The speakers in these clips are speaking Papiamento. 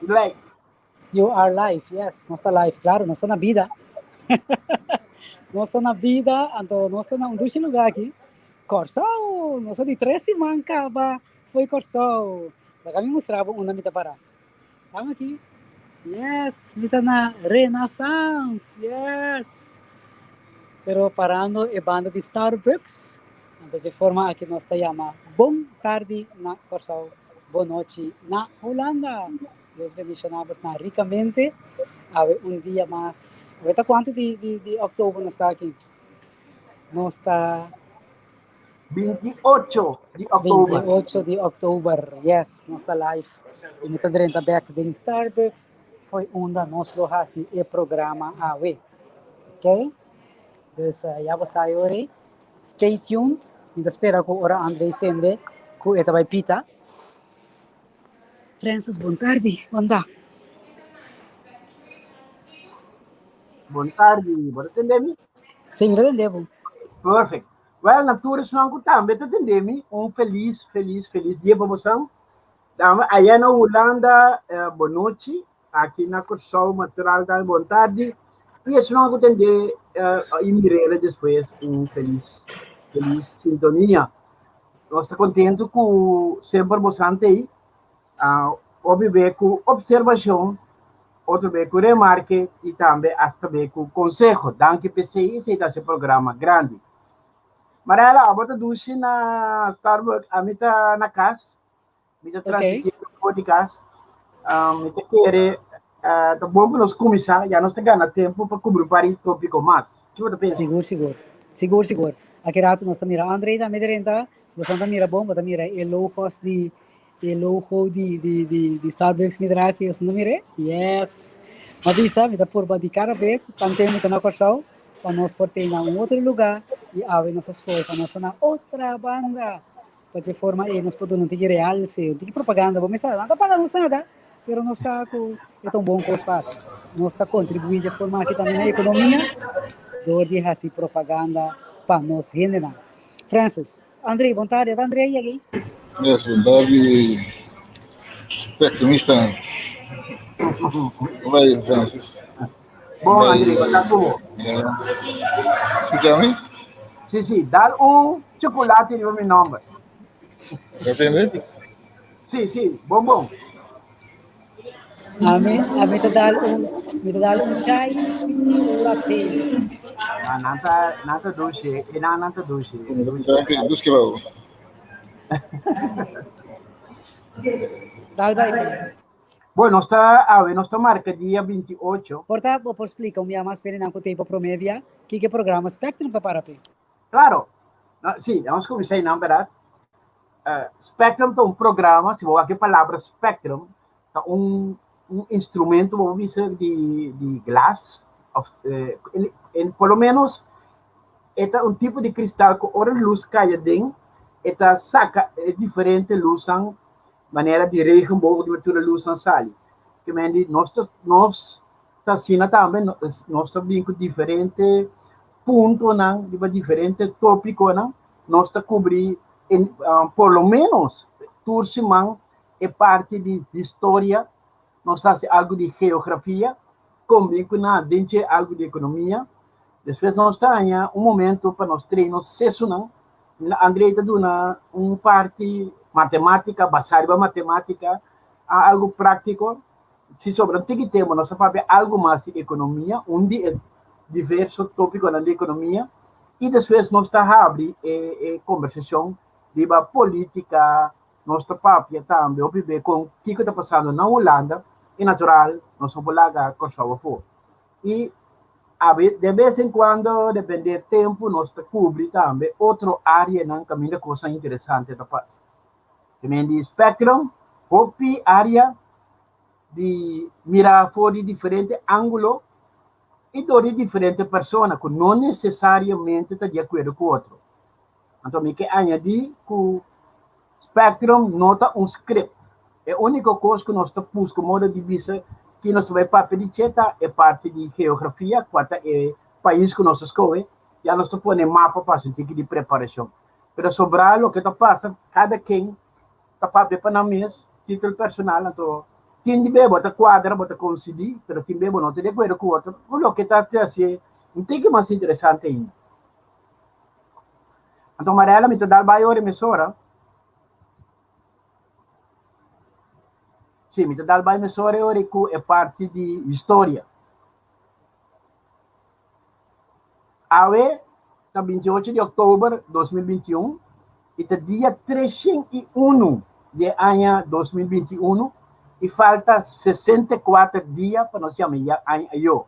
Live. You are live, yes. Nos ta live, claro, nos ta na bida. Nos ta na bida, anto nos ta na un dushi lugar aki. Kòrsou! Nos ta di tres siman kaba fo'i Kòrsou. Laga mi mustra bo unda mi ta pará. Tamo aki. Yes, mi ta na Renaissance. Yes. Pero parando e banda di Starbucks. Anto dje forma aki nos ta yama bon tardi na Kòrsou, bon nochi na Hulanda. Dios bendiciona bosnan ricamente. Awe un dia mas. Awe ta cuanto di di di october nos ta aki? Nos ta 28 di october. 28 di october. Yes, nos ta live. Y mi ta drenta back den Starbucks. Foi unda nos lo hasi e programa awe. Ok? Dus uh, ya bo sa yori. Stay tuned. Mi ta spera ku ora André sende ku e ta bai pita. Francis, bon tardi. Bon da. Bon tardi. Bo ta tende mi? Sí, mi ta tende bo. Perfect. Well, na tur esnan ku tambe ta tende mi, un felis, felis, felis dia pa bosan. Dame allá na Hulanda, eh, bon nochi. Aki na Kòrsou, natural tambe bon tardi. I esnan ku tende eh, i mir'é despues, un felis, felis sintonia. Nos ta kontentu ku semper bosan ta ei. Hopi be ku opservashon, otro be ku remarke i tambe asta be ku konseho. Danki p'esei, esei ta hasi programa grandi. Marella, abo ta dushi na Starbucks, ami ta na kas. Mi ta transmití for di kas. Mi ta kere ta bon pa nos kuminsá, ya nos ta gana tempu pa kubri un par di tópiko mas. Ki bo ta pensa? Sigur, sigur. Sigur, sigur. Aki rato nos ta mira André tambe drenta. Si boso ta mira bon, bo ta mira e logos di e logo di di di di Starbucks mi tras, boso ta mira? Yes. Ma bisa, mi ta purba di kada bes tanten mi ta na Kòrsou pa nos por tin na un otro lugá i awe nos a skohe pa nos ta na otra banda. Pa dje forma ei nos por duna un tiki realse, un tiki propaganda. Bo mester sa, nan ta paga nos nada, pero nos sa ku e ta un bon kos pa hasi. Nos ta kontribuí dje forma aki tambe na ekonomia dor di hasi propaganda pa nos hendenan. Francis, André, bon tardi. Ata André ei aki? Yes, bon tardi, Spectrumista. Como vai, Francis? Bon, André, bon tardi bo. Yeah. Escucha mi? Sí, sí, dal un chocolate riba mi nomber. Ya tende? Sí, sí, bon, bon. Ami, ami ta dal un, mi ta dal un chai latte. Ah, nanta, nanta dulce, e nan nanta dulce. Dulce, dulce bau. Dal bai, Francis. Bueno, nos ta, awe, nos ta marca dia 28. Por ta, bo por splica un bia mas p'e nan cu tempo prome bia, kiko programa Spectrum ta para p'e? Claro. No, sí, vamos cuminsa einan, verdad? Spectrum ta un programa, si bo wak e palabra spectrum, ta un, un instrumento, bo por bisa, di, di glas, of, en, en, por lo menos, e ta un tipo di cristal cu ora luz cay aden, e ta saca e diferente luznan Manera di regenboog di tur e lusnan sali. Ke men di nos ta nos ta asina tambe nos ta bin ku diferente puntonan riba diferente topikonan nos ta kubri en por lo menos tur siman e parti di historia nos ta hasi algu di geografia kombin ku nan den dje algu di ekonomia despues nos ta haña un momento pa nos train nos sesunan André ta duna un parti matemática, basá riba matemática, algu práktiko. Si sobra un tiki tempu nos ta papia algu mas di ekonomia, un di e diverso tópikonan di ekonomia, i despues nos ta habri e e kombersashon riba polítika, nos ta papia tambe hopi be kon kiko ta pasando na Hulanda, i natural nos no por laga Kòrsou afó. I Awe, de bes en cuando, depende e tempu, nos ta cubri tambe otro areanan caminda cosnan interesante ta pasa. Te men di spectrum, hopi area di mira for di diferente angulo y dor di diferente persona cu no necesariamente ta di acuerdo cu otro. Anto mi ke añadi cu Spectrum no ta un script. E unico cos cu nos ta busca modo di bisa ki nos ta bay papia di dje ta e parti di geografia, cua ta e pais cu nos ta scohe, ya nos ta pone mapa pa haci un tiki di preparacion. Pero sobra loke ta pasa, cada ken ta papia pa nan mes, titulo personal, anto. Tin di be bo ta kuadra, bo ta konsidí, pero tin be bo no ta di akuerdo ku otro, ku loke ta te hasié un tiki mas interesante ainda. Anto Marella, mi ta dal bai ora mesora. Sí, mi ta dal bai mesora e ora ku e parti di historia. Awe ta 28 di òktober 2021 i ta dia 301 di e aña 2021 i falta 64 dia pa nos yama e aña ayó.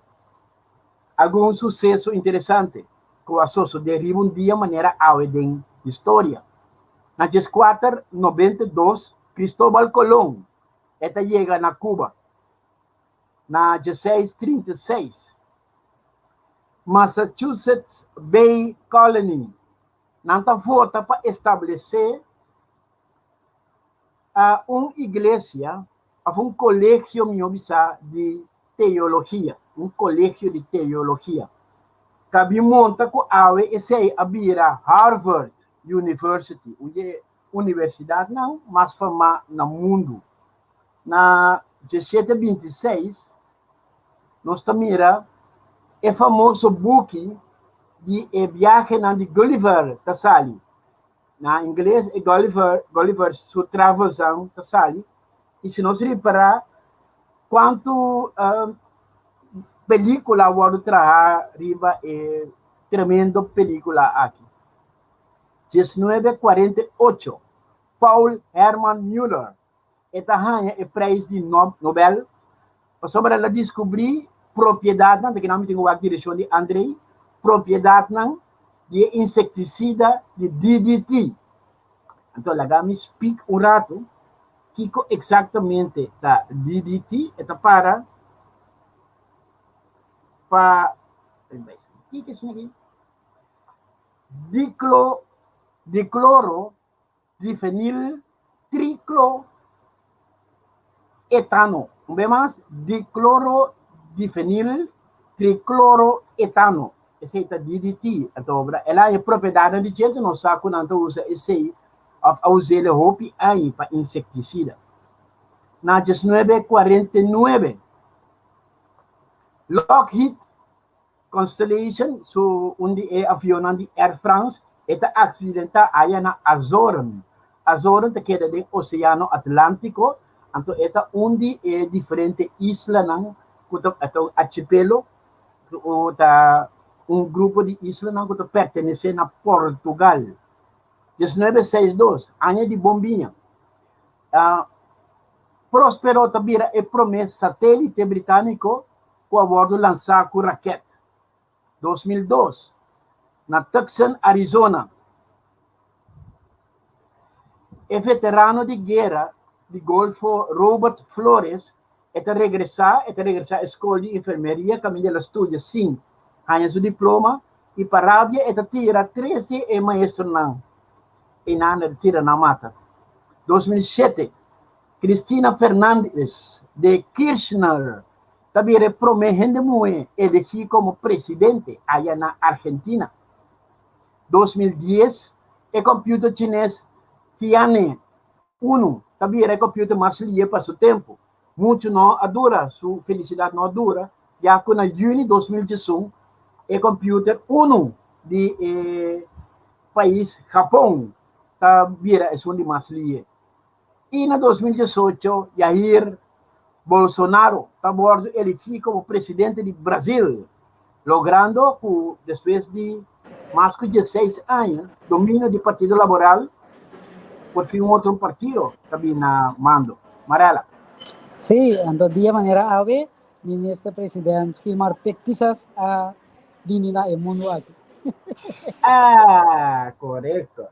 Algun suseso interesante ku a sosodé riba un dia manera awe den historia. Na dieskuater nobenta i dos Cristóbal Colón e ta yega na Cuba. Na diesseis trinta i seis Massachusetts Bay Colony nan ta vota pa establesé un iglesia òf un kolegio mihó bisá di teologia, un kolegio di teologia. Ta bin monta ku awe esei a bira Harvard University, un di e universidatnan mas famá na mundu. Na diesshete binti seis nos ta mira e famoso buki di e biahenan di Gulliver ta sali. Na ingles e Gulliver, Gulliver su Travelsnan ta sali i si nos ripará kuantu pelíkula a wòrdu traha riba e tremendo pelíkula aki. 1948 Paul Hermann Müller e ta haña e preis di Nobel pasobra el a diskubrí propiedatnan, ta kinan mi tin ku wak direkshon di Andrei, propiedatnan di e insektisida di DDT. Anto laga mi spik un ratu kiko eksaktamente ta DDT, e ta para pa, kiko esaki? Diklo, dikloro Difenil tricloroetano. Un bes mas, diclorodifenil tricloroetano. Esei ta DDT. Anto obra el a e propiedadnan di dje, nos sa ku nan ta usa esei òf a us'el hopi aña pa insektisida. Na 1949, Lockheed Constellation, su un di e avionnan di Air France, e ta aksidentá aya na Azoren. Azoren ta keda den Oseano Atlántiko, anto e ta un di e diferente islanan ku ta e ta un archipelo ku ta un grupo di islanan ku ta pertenesé na Portugal. 1962, aña di bombiña, Prospero ta bira e promé satélite britániko ku a wòrdu lansá ku rakèt. 2002, Na Tucson, Arizona, e veterano di guera di Golfo Robert Flores e ta regresá e ta regresá e skol di enfermeria kaminda el a studia sin haña su diploma i pa rabia e ta tira tres di e maestronan einan e ta tira nan mata. 2007, Cristina Fernández de Kirchner ta bira e promé hende muhé elegí komo presidente aya na Argentina. 2010, E kòmpiuter chines Tianhe Unu ta bira e kòmpiuter mas lié pa su tempu. Muchu no a dura, su felisidat no a dura, ya ku na yüni 2011 e kòmpiuter Unu di e pais Hapon ta bira esun di mas lié. I na 2018 Jair Bolsonaro ta wòrdu eligí komo presidente di Brazil, logrando ku despues di mas ku diesseis aña dominio di Partido Laboral, por fin un otro partido ta bin na mando. Marella. Sí, anto dia manera awe Minister President Gilmar Pik Pisas a bini na e mundu aki. Ah, korekto.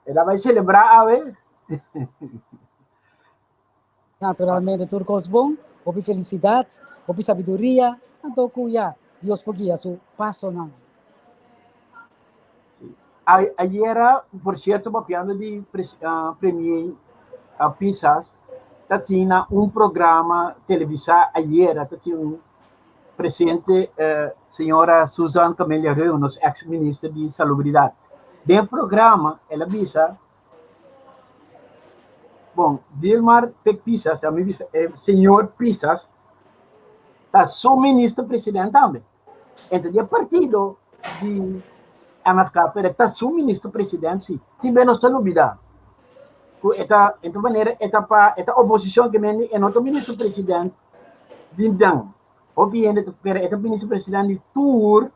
El a bai selebrá awe. Naturalmente tur kos bon, hopi felisidat, hopi sabiduria, anto ku ya Dios por guia su pasonan. Sí. Ayera, por cierto, papiando di premier Pisas, ta tina un programa televisá ayera, ta tin un presente señora Susan Camelia Reu, nos ex minister di Salubridad. Den e programa el a bisa. Bon, Dilmar Pek Pisas, ami bisa e señor Pisas, ta su minister president tambe. Enta di e partido di MFK, pero ta su minister president si. Tin be nos ta lubida ku e ta, en tur manera e ta pa, e ta oposishon ke mende e no ta minister president di nan. Hopi hende ta, pero e ta minister president di tur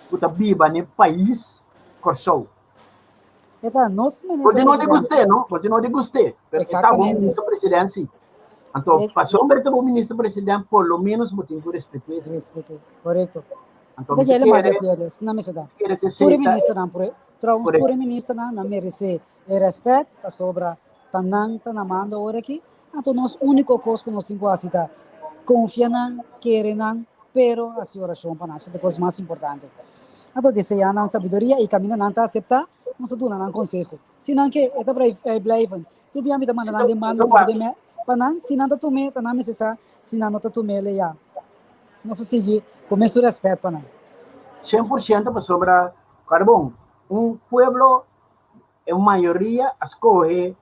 ku ta biba na e pais Kòrsou. E ta nos minister Porque no te guste, no? Porque no te guste. Pero está bom minister presidente, sí. Anto, pasobra ta bon minister presidente, por lo menos bo tin ku respet'é. Respet'é, korekto. Anto, mi kere, na mester ta. Tur ministernan, trouwens, tur ministernan nan meresé e rèspèt, pasobra ta nan ta na mando ora aki. Anto nos úniko kos ku nos tin ku hasi ta konfia nan, kere nan, pero hasi orashon pa nan. Esei ta e kos mas importante. Anto deseá nan sabiduria i kaminda nan ta aseptá, nos ta duna nan konseho. Si nan ke, e ta blijven. Tur bia mi ta manda nan den manda sigi den me pa nan, si nan ta tum'é, ta nan mester sa, si nan no ta tum'é, le ya. Nos ta sigui ku mesun rèspèt pa nan. 100% pasobra, karbon, un pueblo, e mayoria a skohe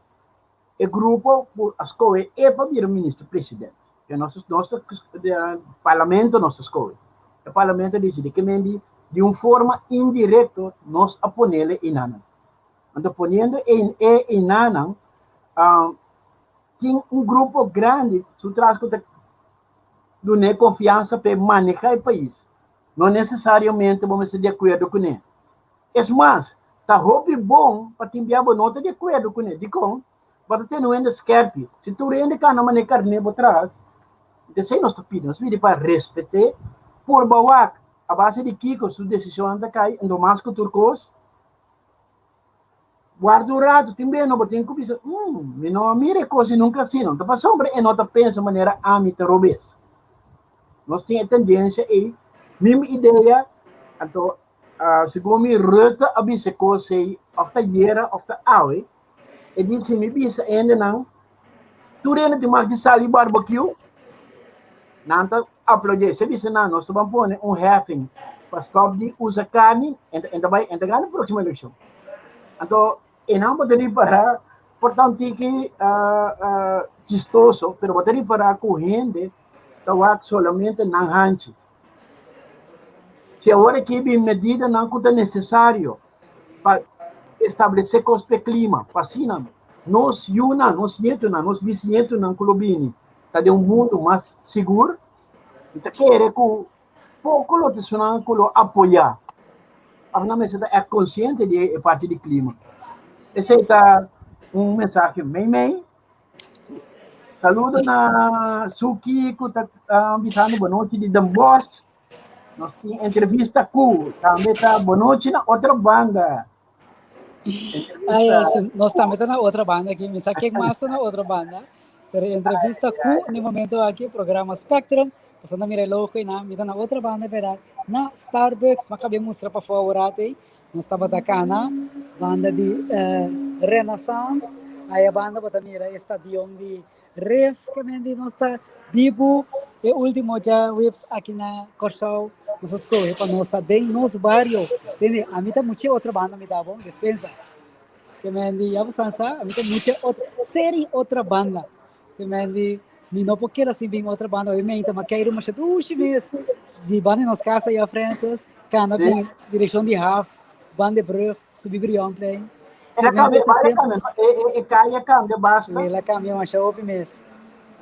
E grupo ku a skohe e pa bira minister president. E nos nos parlamento nos ta skohe. E parlamento a disidi ke men di di un forma indirekto nos a ponele enanan. Anto poniendo e e enanan tin un grupo grandi su tras ku ta dun'é konfiansa pa e maneha e pais. No nesesariamente bo mester di akuerdo kuné. Es mas, ta hopi bon pa tin bia bo no ta di akuerdo kuné. Dikon? Bo ta tene un hende skèrpi. Si tur hende kana manera karné bo tras, esei nos ta pidi. Nos pidi pa respet'é, purba wak a base di kiko su desishonnan ta kai, anto mas ku tur kos, warda un ratu. Tin bia no bo tin ku bisa, Hmm, mi no a mira e kos i nunka asina. Ta pasobra e no ta pensa manera ami ta robes. Nos tin e tendensia ei, mim idea, anto Segun mi Rutte a bisa e kos ei òf ta yera òf ta awe, e di si mi bisa hendenan tur hende tin mag di sali barbekiu, nan ta aplaudí. Si e bisa nan nos ta ban pone un heffing pa stòp di usa karni, e ta bai e ta gana e próksimo elekshon. Anto e nan bo ta ripará por ta un tiki chistoso, pero bo ta ripará ku hende ta wak solamente nan hanchi. Si awor aki bin medidanan ku ta nesesario pa establesé kos p'e klima, pa asina nos yunan, nos nietunan, nos bisnietunan ku lo bini ta den un mundu mas sigur, mi ta kere ku poko lo ta esunnan ku lo apoyá. Òf nan mester ta ègt konsiente di e parti di klima. Esei ta un mensahe meimei. Saludo na Suki ku ta bisando bonochi di Den Bosch. Nos tin entrevista ku tambe ta bonochi na otra banda. Ay, nos tambe ta na otra banda aki. Mi sa ken mas ta na otra banda. Pero entrevista ku na momento aki programa Spectrum. Pasando mira e logo i na mi ta na otra banda verdad. Na Starbucks, ma kabe mustra pa for awor Nos tabata kana banda di Renaissance, aya banda bo ta mira e stadion di Rif, ke men di nos ta bibu e ultimo djaweps aki na Kòrsou. Nos a skohe pa nos ta den nos bario. Tende, ami ta mucha otro banda mi ta bon, despensa. Ke men di, ya bo san sa, ami ta mucha otro, seri otra banda. Ke men di, mi no por keda sin bin otra banda. Oye meinta, ma keiru masha dushi mes. Si banda di nos casa ya, Francis, kana bin direccion di haf, banda e brug, subi Brionplein. El a cambia, el a cambia, e, e, e calle a cambia basta. El a cambia masha hopi mes.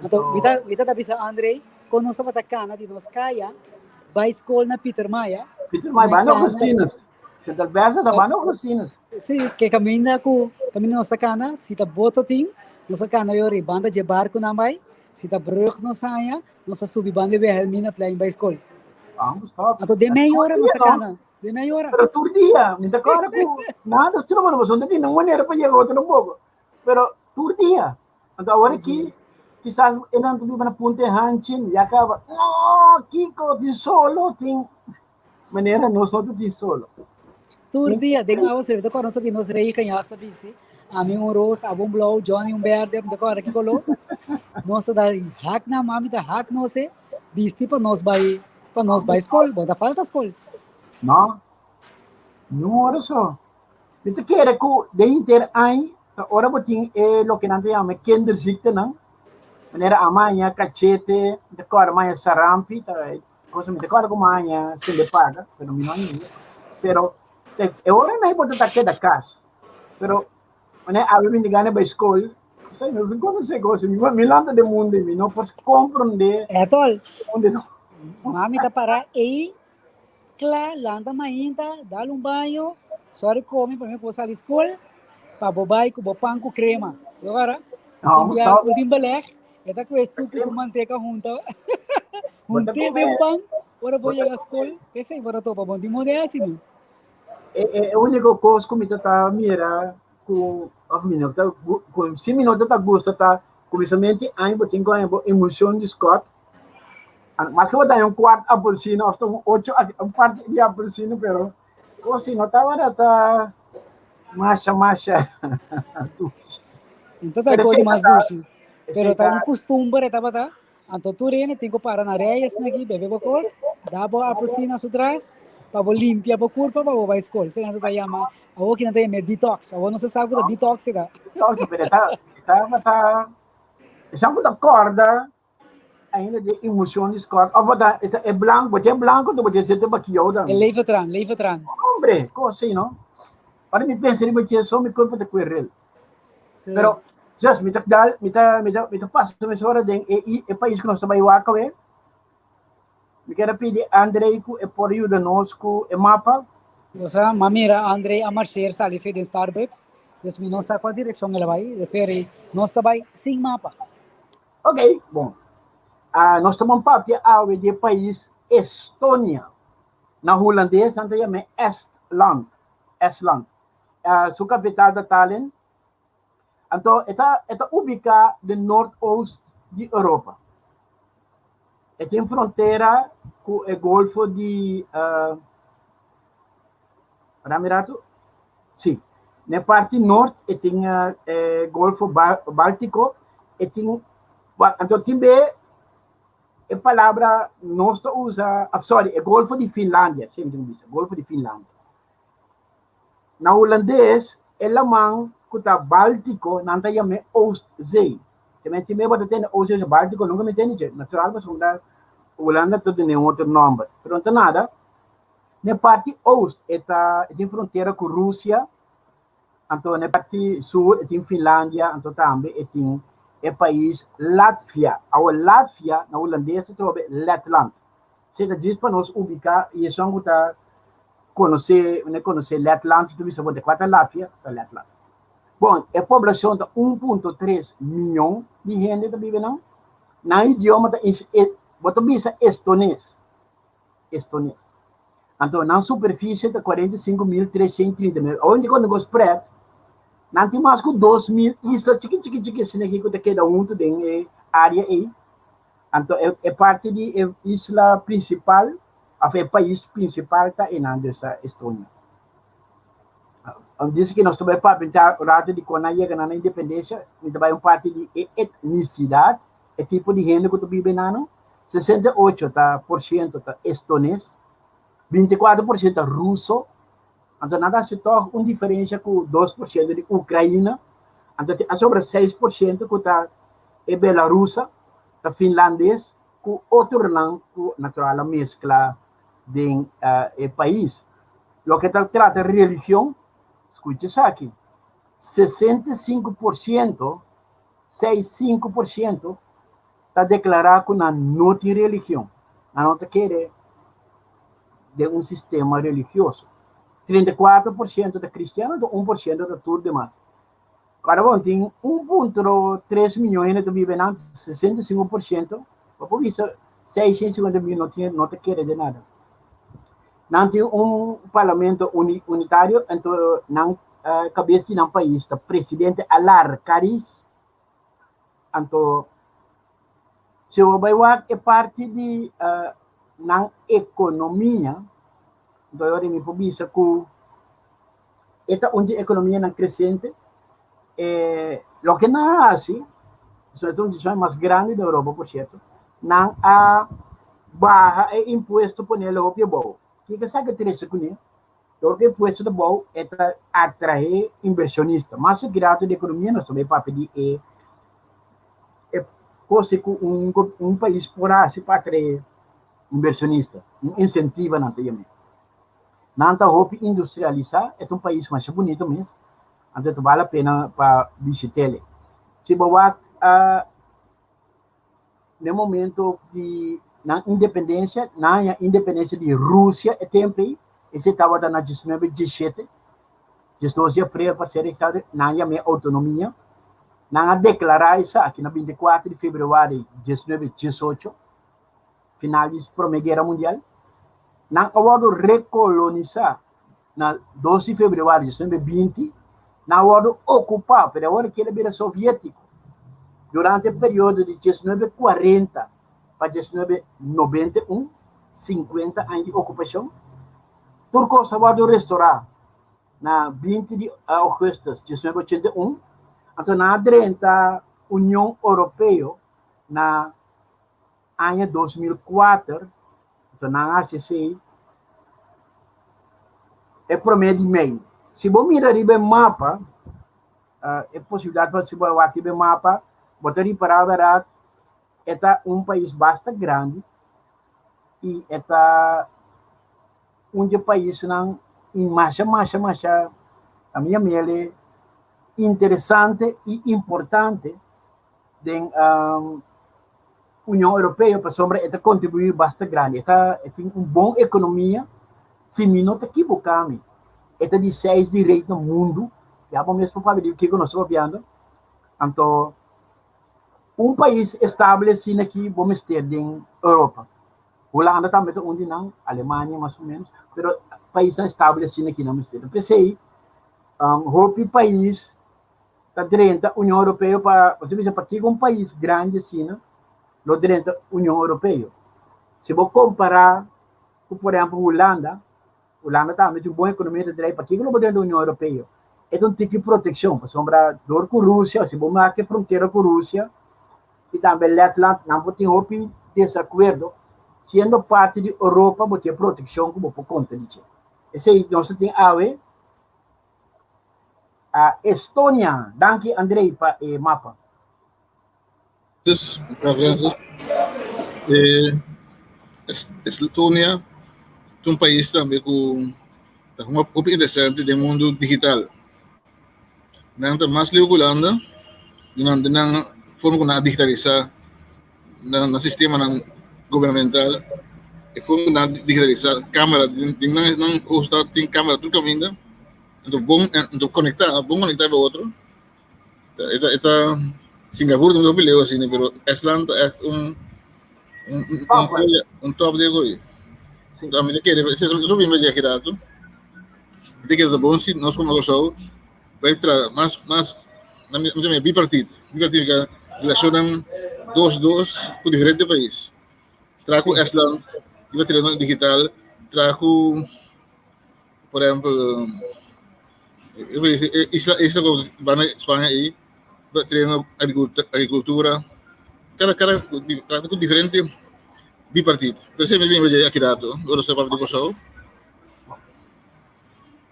Anto, mi ta, mi ta bisa André, kon nos tabata kana di nos kaya, bai skol na Pieter Maya. Pieter Maya, banda Augustinus. Sint Albertus ta banda Augustinus. Sí, ke kaminda ku kaminda nos ta kana, si ta boto tin, nos ta kana yori banda dje barkunan bai, si ta brug nos haña, nos ta subi banda e Wilhelminaplein bai skol. Vamos, top. Anto den mei ora nos ta kana, den mei ora. Pero tur dia, mi ta kòrda ku nada stroba, no pasobra no tin ningun manera pa yega otro tampoco. Pero tur dia. Anto awor aki, kisas e nan ta biba na Punta e Hanchin, ya kaba, no, kiko, tin solo, tin Manera nos no ta tin solo. Tur dia den awa sirbi ta kòrda nos ta tin nos regen jas ta bisti. Ami un ros, abo un blou, Johnny un berde, mi ta kòrda ki koló. Nos ta da hak nan, mami ta hak nos e bisti pa nos bai pa nos bai skol. Bo ta falta skol. No, niun ora so. Mi ta kere ku den henter aña. Ta ora bo tin e loke nan ta yama e kinderziektenan, manera a maña kachete, mi ta kòrda maña sarampi, ta cosa mi ta kòrda ku maña sende paga, pero mi no ainda. Pero e ora nan bo ta ta keda kas, pero manera awe mi gana bai skol, osea nos no konosé kos, mi lanta den mundu i mi no por komprondé. Etol, mami ta para ei Kla, lanta mainta, dal un baño, sòri komi pa mi por sali skol, pa bo bai ku bo pan ku krema. Lo wara? No, Tin bia ku tin beleg, e ta kue suku ku manteka hunta. Hunté den pan, ora bo yega skol, esei bo ta topa bon. Tin moda asi no? E, e úniko kos ku mi ta ta mira ku of mi no ta ku si mi no ta ta gusta ta kuminsamentu aña bo tin ku haña bo emulsion di Scott. Mas ku bo ta haña un kuart apelsina of ta un ocho un parti di apelsina pero kos si no tabata ta masha masha dushi. No ta kos di mas dushi. Pero ta un kustumber e tabata. Anto tur hende tin ku para na rei esaki aki bebe bo kos, da bo apelsina su tras pa bo limpia bo kurpa pa bo bai skol. Esei nan ta yama awor ki nan ta yama detox. Awor no se sa ku ta detox e ta. Detox pero e ta e tabata esan ku ta kòrda ainda di emocion di Scott. Of bo ta e blanco, bo tin e blanco to bo tin sete bakio tambe. E levertraan, levertraan. Hombre, cos así, no? Ora mi pensa riba dje, so mi curpa ta cuerel. Sí. Pero, just, mi ta dal, mi ta, mi ta, mi ta pasa mesora den e, e pais cu nos ta bay wak awe. Mi kier a pidi Andrei cu e por yuda nos cu e mapa. Bo sa, m'a mira Andrei a marcher sali fe den Starbucks, dus mi no sa cua direccion el a bay, dus eri nos ta bay sin mapa. Ok, bon. Uh, nos ta bon papia awe di e pais Estonia. Na hulandes nan ta yam'é Estland. Estland. Uh, su kapital ta Tallinn. Anto e ta, e ta ubiká den noordoost di Europa. E tin frontera ku e Golfo di uh, Rami ratu. Sí. Na e parti nort e tin e Golfo Baltiko, e tin, anto tin be e palabra nos ta usa, ah, sorry, e Golfo di Finlandia, sí mi tin ku bisa, Golfo di Finlandia. Na hulandes e laman ku ta Baltiko nan ta yam'é Oostzee. Te men tin be bo ta tende Oostzee, Baltiko nunka mi tende dje, natural pasobra Hulanda ta dun'é un otro nòmber, pero no ta nada. Na e parti oost e ta e tin frontera ku Rusia, anto na e parti sur e tin Finlandia, anto tambe e tin e pais Latvia. Awor Latvia na hulandes ta trobe Letland. Esei ta djis pa nos ubiká i esun ku ta konosé, no konosé Letland ta bisa bo di kua ta Latvia, ta Letland. Bon, e poblashon ta 1.3 mion di hende ta biba nan. Nan idioma ta bo ta bisa estones. Estones. Anto nan superficie ta 45.330 mil. Awor cuando go spread, nan tin mas cu 2.000 isla chiki chiki chiki asina aki cu ta keda hunto den e area ey. Anto e, e parti di e isla principal, of e pais principal ta einan, dus ta Estonia. Dice que nos ta bai papia un rato di con nan yega na nan independencia, mi ta bai un parti di e etnicidad, e tipo di hende cu ta biba einan. 68 ta por siento ta estones, 24% ta ruso, anto nan ta hasi tòg un diferensia ku 2% di Ukraina, anto a sobra 6% ku ta e belarusa, ta finlandes ku otronan ku natural a meskla den e pais. Loke ta trata religion, skucha esaki, 65%, 65%, ta deklará ku nan no tin religion, nan no ta kere den un sistema religioso. 34% ta kristiano, anto 1% ta tur demas. Kòrda bon, tin 1.3 miyon hende ta biba einan, 65%, bo por bisa 650 mil no tin, no ta kere den nada. Nan tin un parlamento uni, unitario, anto nan kabes di nan pais ta presidente Alar Karis. Anto si bo bai wak e parti di nan ekonomia, anto ayora mi por bisa ku e ta un di ekonomianan kresente. E loke nan a hasi, pasobra e ta un di esun mas grandi di Europa por sierto, nan a baha e impuesto pone el hopi abou. Kiko esaki a trese kuné? Dor ku impuesto ta bou e ta atraé invershonista. Mas grato di ekonomia nos ta bai papia di e e kos ku un un pais por hasi pa atraé invershonista, un insentiva nan ta yam'é. Nan ta hopi industrialisá, e ta un pais masha bunito mes, anto ta bal la pena pa bishit'el. Si bo wak na e momento di nan independensia, nan haña independensia di Rusia e tempu ei, esei tabata na diesnuebe diesshete, diesdos di aprel pa ser eksakto, nan yam'é outonomia. Nan a deklará esaki na 24 di febrüari 1918, final di Promé Guera Mundial. Nan a wòrdu rekolonisá na 2 di febrüari 1920, nan a wòrdu okupá, pero awor kila bira soviétiko. Durante e periodo di 1940 pa 1991, 50 aña di okupashon, tur kos a wòrdu restorá na 20 di ougùstùs 1981, anto nan a drenta Union Oropeo na aña 2004, anto nan a hasi esei e promé di mei. Si bo mira riba e mapa, e posibilidat pa si bo wak riba e mapa, bo ta ripará bèrdat e ta un pais basta grandi i e ta un di e paisnan masha masha masha, ami a mele, interesante i importante den Union Europeo pasobra e ta kontribuí basta grandi. E ta e tin un bon ekonomia, si mi no ta kiboká mi, e ta di seis di rei na mundu, ya bo mes por papia di kiko nos ta papiando. Anto un pais estable asina aki bo mester den Europa. Hulanda tambe ta un di nan, Alemania mas o menos, pero paisnan estable asina aki nan mester. P'esei hopi pais ta drenta Union Europeo pa, bo ta bisa pakiko un pais grandi asina lo drenta Union Europeo? Si bo kompara ku por ehempel Hulanda, Hulanda tambe tin un bon ekonomia ta drai, pakiko lo bo drenta Union Europeo? E ta un tiki protekshon, pasobra dor ku Rusia, si bo make frontera ku Rusia i tambe Letland, nan por tin hopi desakuerdo, siendo parti di Europa bo tin e protekshon ku bo por konta di dje. Esei nos ta tin awe. A Estonia. Danki Andrei pa e mapa. Francis, Francis. Eh, Estonia ta un pais tambe ku ta hopi interesante den mundu digital. Nan ta mas leu ku Hulanda di nan di nan forma ku nan a digitalisá nan nan sistemanan gubernamental, e forma ku nan a digitalisá kamera den nan nan hoofdstad tin kamera tur kaminda, anto bon anto konektá bon konektá ku otro. E ta e ta Singapur ta hopi leu asina pero Estland ta ègt un un un un un top di e koe. Ami ta kere esei bin pa dje rato. Mi ta kere ta bon si nos komo Kòrsou bai traha mas mas mi ta mira bipartit bipartit ka relashonnan dos dos ku diferente pais. Traha ku Estland riba tereno digital, traha ku por ehempel isla isla ku banda Spaña ei riba tereno agrikultura kada kada traha ku diferente bipartit. Pero esei mi ta bin aki rato ora nos ta papia di Kòrsou.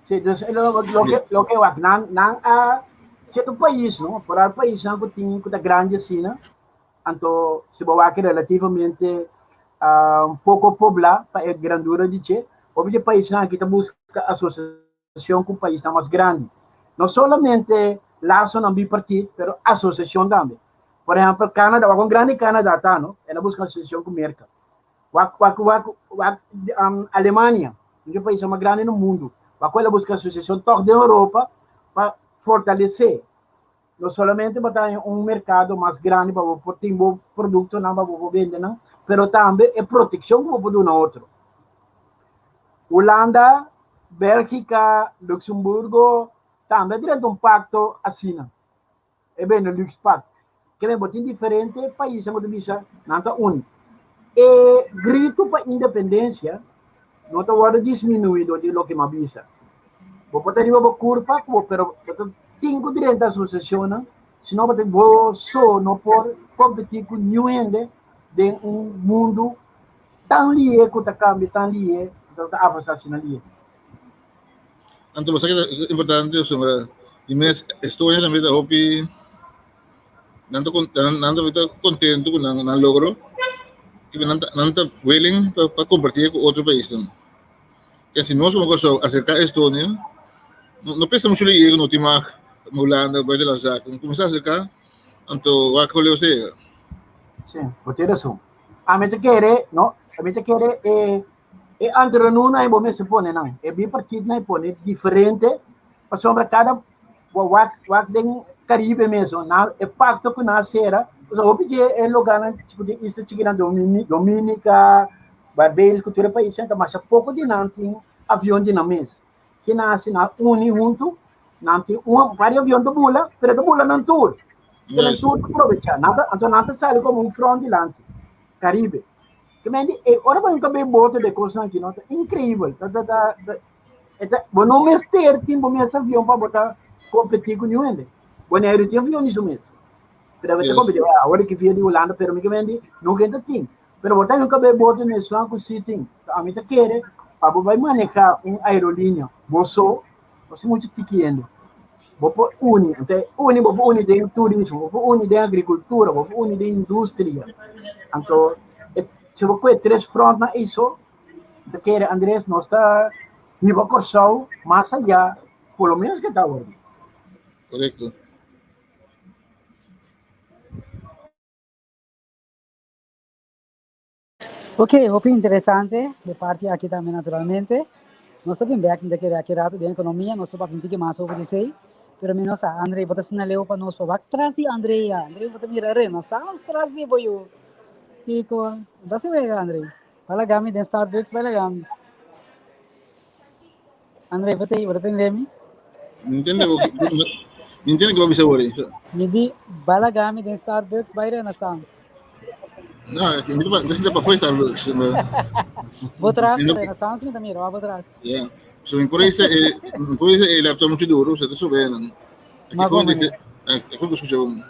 Sí, dus lo, lo que, lo que wak, nan, nan a cierto país, no? Vooral paísnan ku tin ku ta grandi asina, anto si bo wak relativamente uh, poko poblá pa e grandura di dje, hopi di paísnan aki ta buska asosiashon ku paísnan mas grandi. No solamente lasonan bipartit, pero asosiashon tambe. Por ehèmpel, Canada, wak kon grandi Canada ta, no? El a buska asosiashon ku Merka. Wak, wak, wak, wak, um, Alemania, un di paisnan mas grandi na mundu, wak ku el a buska asosiashon tòg den Europa pa fortalesé no solamente pa traha un merkado mas grandi pa bo por tin bo produktonan pa bo por bende nan, pero tambe e protekshon ku bo por duna otro. Hulanda, Bélgika, Luxemburgo tambe a drenta un pakto asina. E Benelux Pact. Kende bo tin diferente paisnan ku ta bisa nan ta uni. E gritu pa independensia no ta wòrdu disminuí dor di loke mi a bisa. Bo por ta riba bo kurpa ku bo pero bo ta tin ku drenta asosiashonnan sino bo ta bo so no por kompetí ku niun hende den un mundu tan lihe ku ta kambia tan lihe ku ta avansá asina lihe. Anto bo sa ke ta importante pasobra di mes Estonia tambe ta hopi nan ta nan ta kontentu ku nan nan logro i nan ta nan ta willing pa pa kompartié ku otro paisnan. Ke si nos komo Kòrsou aserká Estonia no no pensa muchu lei ku no tin mag Hulanda buitenlandse zaken kuminsá aserká anto wak ku leu ta yega. Sí, bo tin rason. Ami ta kere no ami ta kere e E antrenadornan ei bo mester pone nan. E bipartitnan ei pone diferente pasobra kada wak wak den Caribe mesun nan e pakto ku nan a sera pasobra hopi dje e lugarnan ku tin isla chikinan Dominica, Barbados ku tur e paisnan ta masha poko di nan tin avion di nan mes. Ki nan hasi nan uni huntu nan tin un varios avion ta bula pero e ta bula nan tur. Nan tur ta probecha nan ta anto nan ta sali komo un front dilanti Caribe. Te men di, e ora bo nunca bay boto de cosnan aki, no? Ta increíble. Ta, ta, ta, ta, e ta, bo no mester tin bo mes avion pa bo ta competi cu niun hende. Boneiru tin avion di su mes. Pero bo ta competi, ah, awor ki via di Hulanda, pero mi ke men di, nunca hende tin. Pero bo ta nunca bay boto nesnan cu si tin. Ami ta kere pa bo bay maneha un aerolinea bo so, bo si mucho tiki hende. Bo por uni, anto e uni bo por uni den turismo, bo por uni den agricultura, bo por uni den industria. Anto e si bo koe tres frontnan ei so, mi ta kere Andres nos ta hiba Kòrsou mas ayá por lo menos ke ta awor. Korekto. Ok, hopi interesante de parti aki tambe naturalmente. Nos ta bin bek, mi ta kere aki rato den economia, nos ta papia un tiki mas over di esey. Pero mi no sa, André, bo ta asina leu pa nos pa wak tras di André ya. André, bo ta mira Renaissance tras di bo yu. Kiko, bo ta si wega, André? Bai laga mi den Starbucks, bai laga mi. André, bo ta, bo ta tende mi? Mi ntende bo, mi ntende ke bo bisa wori. Mi di, bai laga mi den Starbucks, bai Renaissance. No, mi ta, mi ta sinta pafó Starbucks. Bo tras, Renaissance mi ta mira, wa bo tras. Yeah. So mi por isa e, mi por isa e laptop mucho duro, so ta sube nan. Aki fo dice, aki fo escucha bon.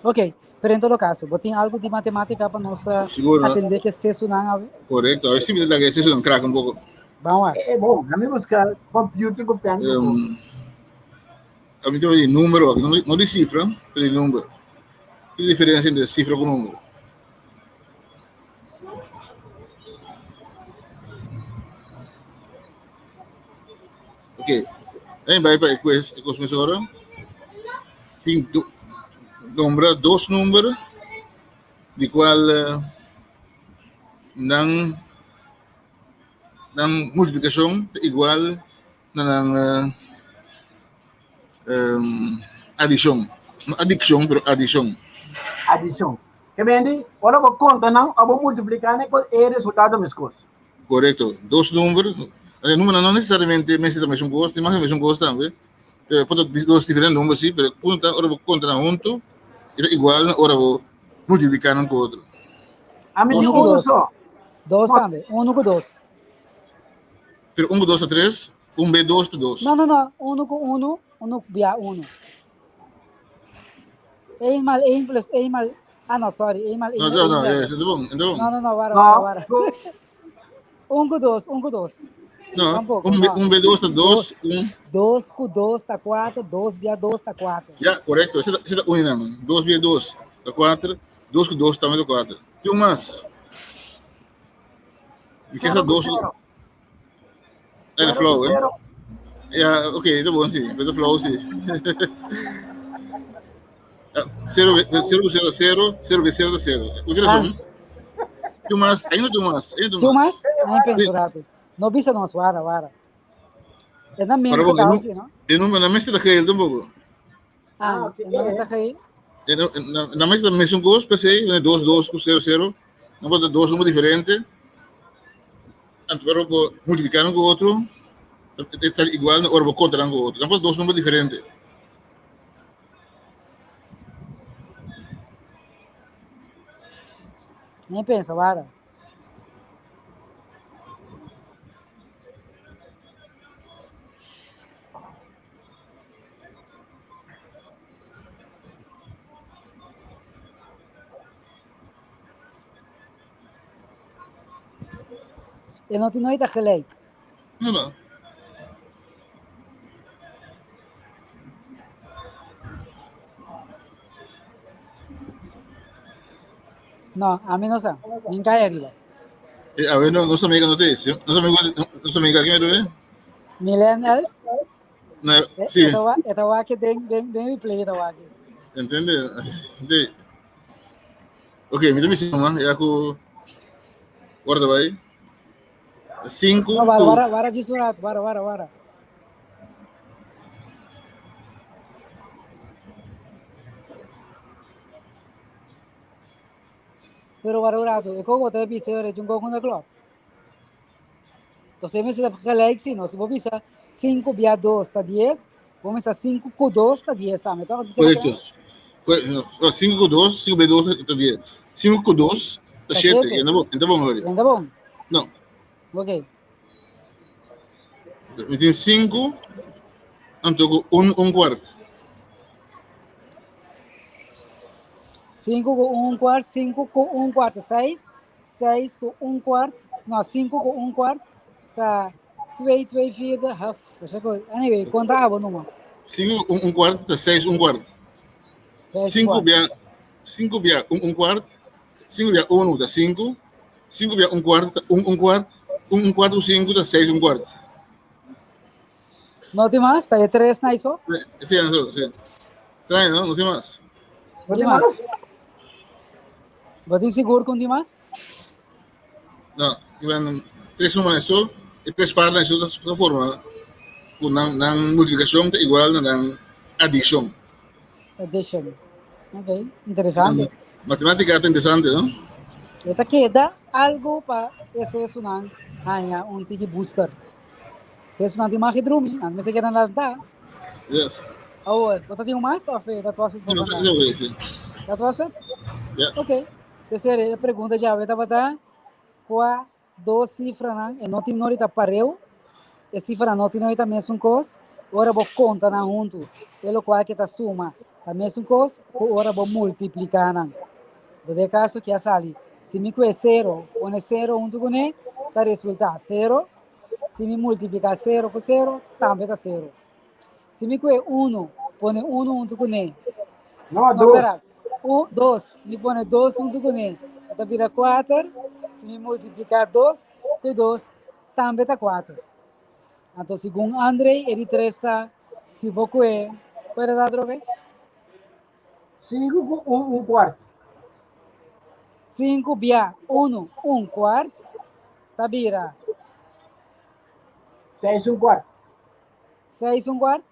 Ok, pero en todo caso, bo tin algo di matemática pa nos Seguro. atende ke sesunan awe? Correcto, a ver si mi ta laga e sesunan crack un poco. Vamos a. Eh, bon, a mi busca computer ku pen. A mi di número, no, no di cifra, pero di número. Ki diferencia entre cifra ku número? Ok, en bai pa e quiz, e quiz mesora. Tin do, nombra dos número di cual nan nan multiplikashon ta igual na nan adishon. No adikshon, pero adishon. Adishon. Ke mende, ora bo konta nan o bo multipliká nan e resultado ta meskos. Korekto. Dos number, e numbernan no nesesariamente mester ta mesun kos, tin mas e mesun kos tambe, pero por ta dos diferente number si, pero punto ta ora bo konta nan huntu e ta igual na ora bo multipliká nan ku otro. Ami di unu so. Dos tambe, unu ku dos. Pero un ku dos ta tres, un be dos ta dos. No, no, no, unu ku unu, unu bia unu. Eén mal één plus één mal, ah no, sorry, één mal één. No, no, no, eh, ta bon, ta bon. No, no, no, wara, wara, wara. Un ku dos, un ku dos. No, Tampoco, un, no. un be dos ta dos, un. Dos ku dos ta kuater, dos bia dos ta kuater. Ja, korekto, ese ta uni nan. Dos bia dos ta kuater, dos ku dos tambe ta kuater. Tin un mas. Mi ke sa dos. Era flow, eh? Ja, oké, okay, dat bon sí. Dat flow sí. Zero, zero, zero, zero, zero, zero, zero. Hoe is dat? Doe mas, ainda doe mas, ainda doe mas. Doe mas? Penso rato. No bisa nos, wara, wara. É na mente que tá assim, não? E não, na mente da geel tampouco. Ah, na mente da geel. Na mente da mesmo gosto, pensei, 2, 2, 0, 0. Não pode dois números diferentes. Anto bo multiplicar um com o outro, está igual na ora bo conta um com o outro. Não pode dois números diferentes. Nem pensa, wara. E no tin nooit gelijk. No, no. No, ami no sa. Min kai ariba. Eh, a ver, no, nos amiga no te dice. Nos amigo, nos amiga aquí me lo Millennials. No, sí. Eta waki den den den replay eta waki. Entende? De. Ok, mi te misi man, ya ku guarda bai. 5 No, wara, wara, wara djis un rato, wara, wara, wara. Pero wara un rato, e koko ta bisa ora un koko na klop. Entonces me ta gelijk si, no, si bo bisa 5 bia 2 ta 10, bo mester 5 ku 2 ta 10 tambe, toch? Correcto. 5 ku 2, 5 bia 2 ta 10. 5 ku 2 ta 7. Enda bon, enda bon hoor. Enda bon? No. Ok. Mi tin 5, anto ku 1 un kwart. 5 ku 1 kwart, 5 ku 1 kwart, 6. 6 ku 1 kwart, no, 5 ku 1 kwart, ta 2, 2 vierde, half. Anyway, konta abo numa. 5 ku 1 kwart ta 6 un kwart. 5 bia 5 bia 1 un kwart, 5 bia 1 ta 5, 5 bia 1 kwart ta 1 un kwart, 1 un kwart ku 5 ta 6 un kwart. No tin mas? Ta e tres na iso? Sí, no, sí. Straño, no? No tin mas. No tin mas. Bo tin sigur ku no tin mas? No, iban tres suma na iso, e tres par na iso ta forma ku nan, nan multiplikashon ta igual na nan adishon. Addition. Ok, interesante. Matemática ta interesante, no? E ta keda algo pa ese esunan haña un tiki booster. Si esunan tin mag drumi, nan mester keda lanta. Yes. Awor, bo ta tin un mas of dat was het voor No, vandaag? no, sí. Dat was het? Ja. Ok. Tercera, e pregunta djawe tabata, kua dos sifranan e no tin nori ta pareu, e sifranan no tin nori ta mesun kos, ora bo konta nan huntu, e lokual ke ta suma ta mesun kos ku ora bo multipliká nan. Bo den e kaso ki a sali, si mi kue sero pone sero huntu kuné, ta resultá sero, si mi multipliká sero ku sero, tambe ta sero. Si mi kue unu pone unu huntu kuné, No, no, dos. pera, un, dos, mi pone dos huntu kuné, ta bira kuater, si mi multipliká dos ku dos, tambe ta kuater. Anto segun Andrei, e di tres ta, si bo kue, kue ta atrobe? Sinku ku un un kuart. Sinku bia unu un kuart ta bira. Seis un kuart. Seis un kuart.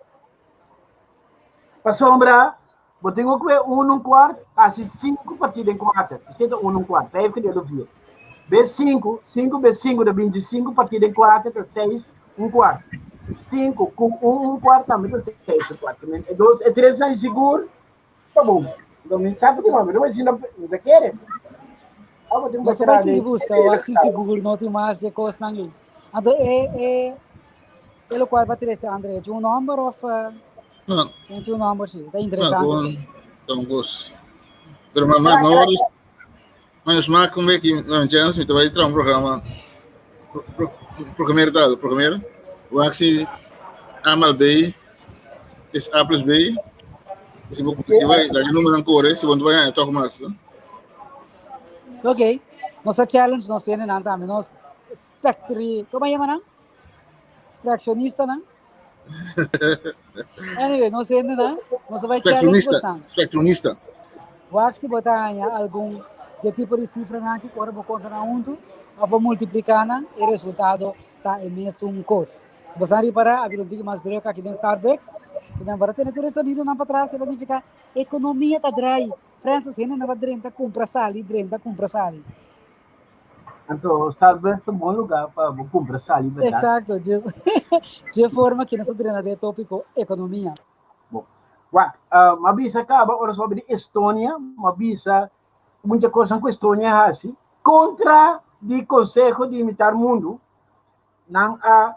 Pasobra bo tin ku kue unu un kuart hasi sinku partí den kuater. Esei ta unu un kuart, vijf gedeeld door vier. Bes sinku, sinku bes sinku ta binti sinku partí den kuater ta seis un kuart. Sinku ku un un kuart tambe ta seis un kuart. E dos, e tres nan sigur ta bon. Enton mi sa ku tin mas, mi no bai si no ta kere. Abo tin Nos bai sigui buska wak si sigur no tin mas e kosnan ei. Anto e e e lokual pa trese Andre, e tin un nòmber òf No. e tin un nòmber si? Ta interesante. No, ta un kos. Pero ma ma ma ora ma nos mak un beki na chance mi ta bai traha un programa programeer tal, programeer. Wak si A mal B is A plus B. Si bo si bai la número kore, si bo no bai toch mas. Ok. Nos a challenge nos tiene nan tambe. Nos spectri, ¿cómo llama nan? Spectionista nan. Anyway, nos tiene nan. Nos vai challenge Spectrumista, nan. spectrumista. Wak si bo ta haña algun dje tipo di sifranan aki ku ora bo konta nan huntu òf bo multipliká nan, e resultado ta e mesun kos. Si bo san ripará, a bira un tiki mas druk aki den Starbucks, ku nan bo ta tene tur e sonidonan patras, e ta nifiká ekonomia ta drai. Francis, hendenan ta drenta kumpra sali, drenta kumpra sali. Anto Starbucks ta un bon lugá pa bo kumpra sali, bèrdat? Eksakto, dje forma ki nos ta drenta den e tópiko ekonomia. Bon. Wak, m'a bisa kaba ora sobe di Estonia, m'a bisa mucha kosnan ku Estonia hasi kontra di konseho di imitar mundu, nan a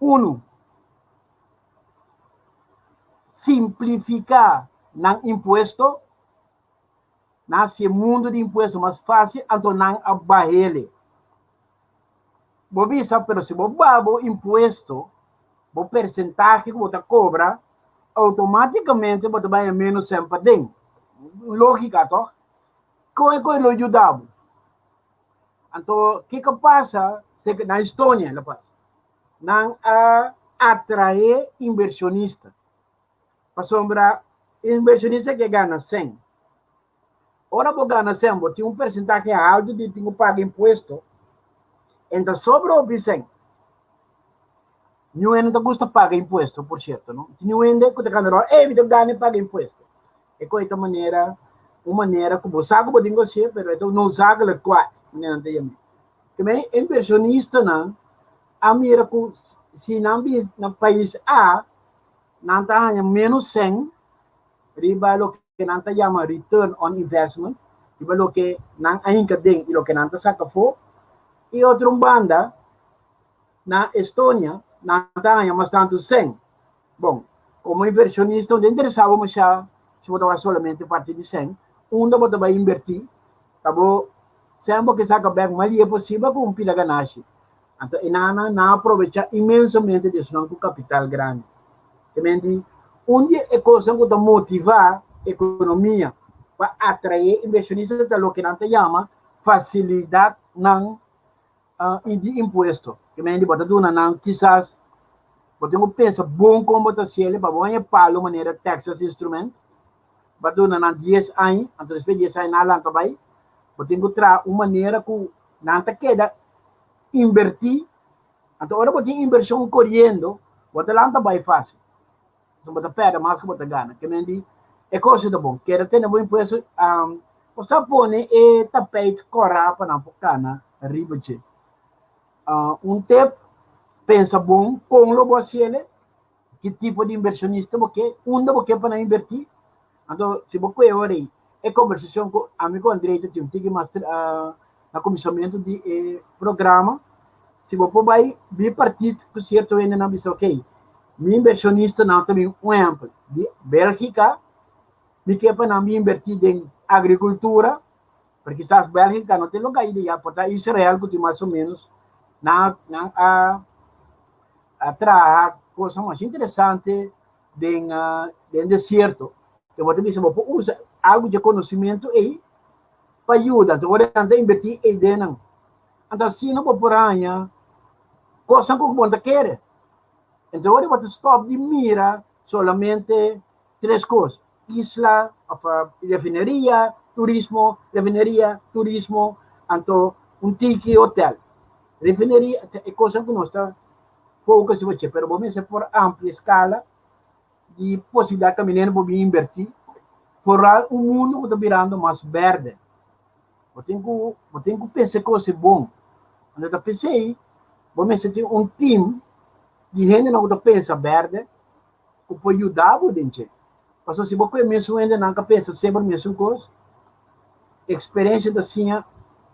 unu simplifiká nan impuesto, nan hasi e mundu di impuesto mas fásil, anto nan a bah'ele. Bo bisa, pero si bo baha bo impuesto, bo persentahe ku bo ta kobra, outomátikamente bo ta baña ménos sèn paden. Lógika, tòg? Kon e kos lo yuda bo? Anto kiko pasa na Estonia lo pasa? Nan a atraé inversionista pasobra inversionista ke gana sèn. Ora bo gana sèn bo tin un persentahe haltu di tin ku paga impuesto, enta sobra hopi sèn. Niun hende ta gusta paga impuesto, por sierto, no? Tin niun hende ku ta kanta rònt, ey, mi ta gana e paga impuesto. E koe ta manera, un manera ku bo sa ku bo tin ku hasié, pero e ta un noodzakelijk kwaad, manera nan ta yam'é. Te men inversionistanan a mira ku si nan bin na pais A, nan ta haña ménos sèn riba loke nan ta yama return on investment, riba loke nan a hinka den i loke nan ta saka afó. I otro un banda, Na Estonia nan ta haña mas tantu sèn. Bon, komo invershonista no ta interesá bo mashá si bo ta wak solamente parti di sèn. Unda bo ta bai inbertí ta bo sèn bo ke saka bèk mas lie posibel ku un pila ganashi. Anto e nannan nan a aprovechá inmensamente di esnan ku kapital grandi. Te men di un di e kosnan ku ta motivá ekonomia pa atraé invershonista ta loke nan ta yama fasilidatnan i di impuesto. Ke men di bo ta duna nan kisas bo tin ku pensa bon kon bo ta hasiel pa bo haña palu manera Texas Instrument. Bo a duna nan dies aña, anto despues di dies aña nan a lanta bai. Bo tin ku traha un manera ku nan ta keda inbertí. Anto ora bo tin inbershon koriendo, bo ta lanta bai fásil. Pasobra bo ta pèrdè mas ku bo ta gana. Ke men di e kos ta bon. Keda tene bo impuesto, bo sa pone e tapijt kòrá pa nan por kana riba dje. Un tip, pensa bon kon lo bo hasiel, ki tipo di invershonista bo ke, unda bo ke pa nan invertí. Anto si bo kue ora ei e kombersashon ku ami ku Andrei ta tin un tiki mas na kuminsamentu di e programa, si bo por bai bipartit ku sierto hendenan bisa ok, mi invershonistanan ta bin un ehèmpel di Bèlgika, mi ke pa nan bin invertí den agrikultura, pero kisas Bèlgika no ta e lugá ideal, por ta Israel ku tin mas o ménos nan nan a a traha kosnan masha interesante den den desierto. Te bo ta bisa bo por usa algu dje konosimentu ei pa yuda. Anto ora nan ta invertí ei den nan. Anto asina bo por haña kosnan ku bo no ta kere. Anto ora bo ta stòp di mira solamente tres kos, isla òf refineria, turismo, refineria, turismo, anto un tiki hotel. Refineria ta e kosnan ku nos ta focus riba dje, pero bo mester por amplia eskala di posibilidat kaminero bo bin invertí, foral un mundu ku ta birando mas bèrdè. Bo tin ku bo tin ku pensa e kos e bon. Anto ta p'esei bo mester tin un tim di hendenan ku ta pensa bèrdè ku por yuda bo den dje. Pasobra si bo ku e mesun hendenan ka pensa semper mesun kos, eksperensia ta siña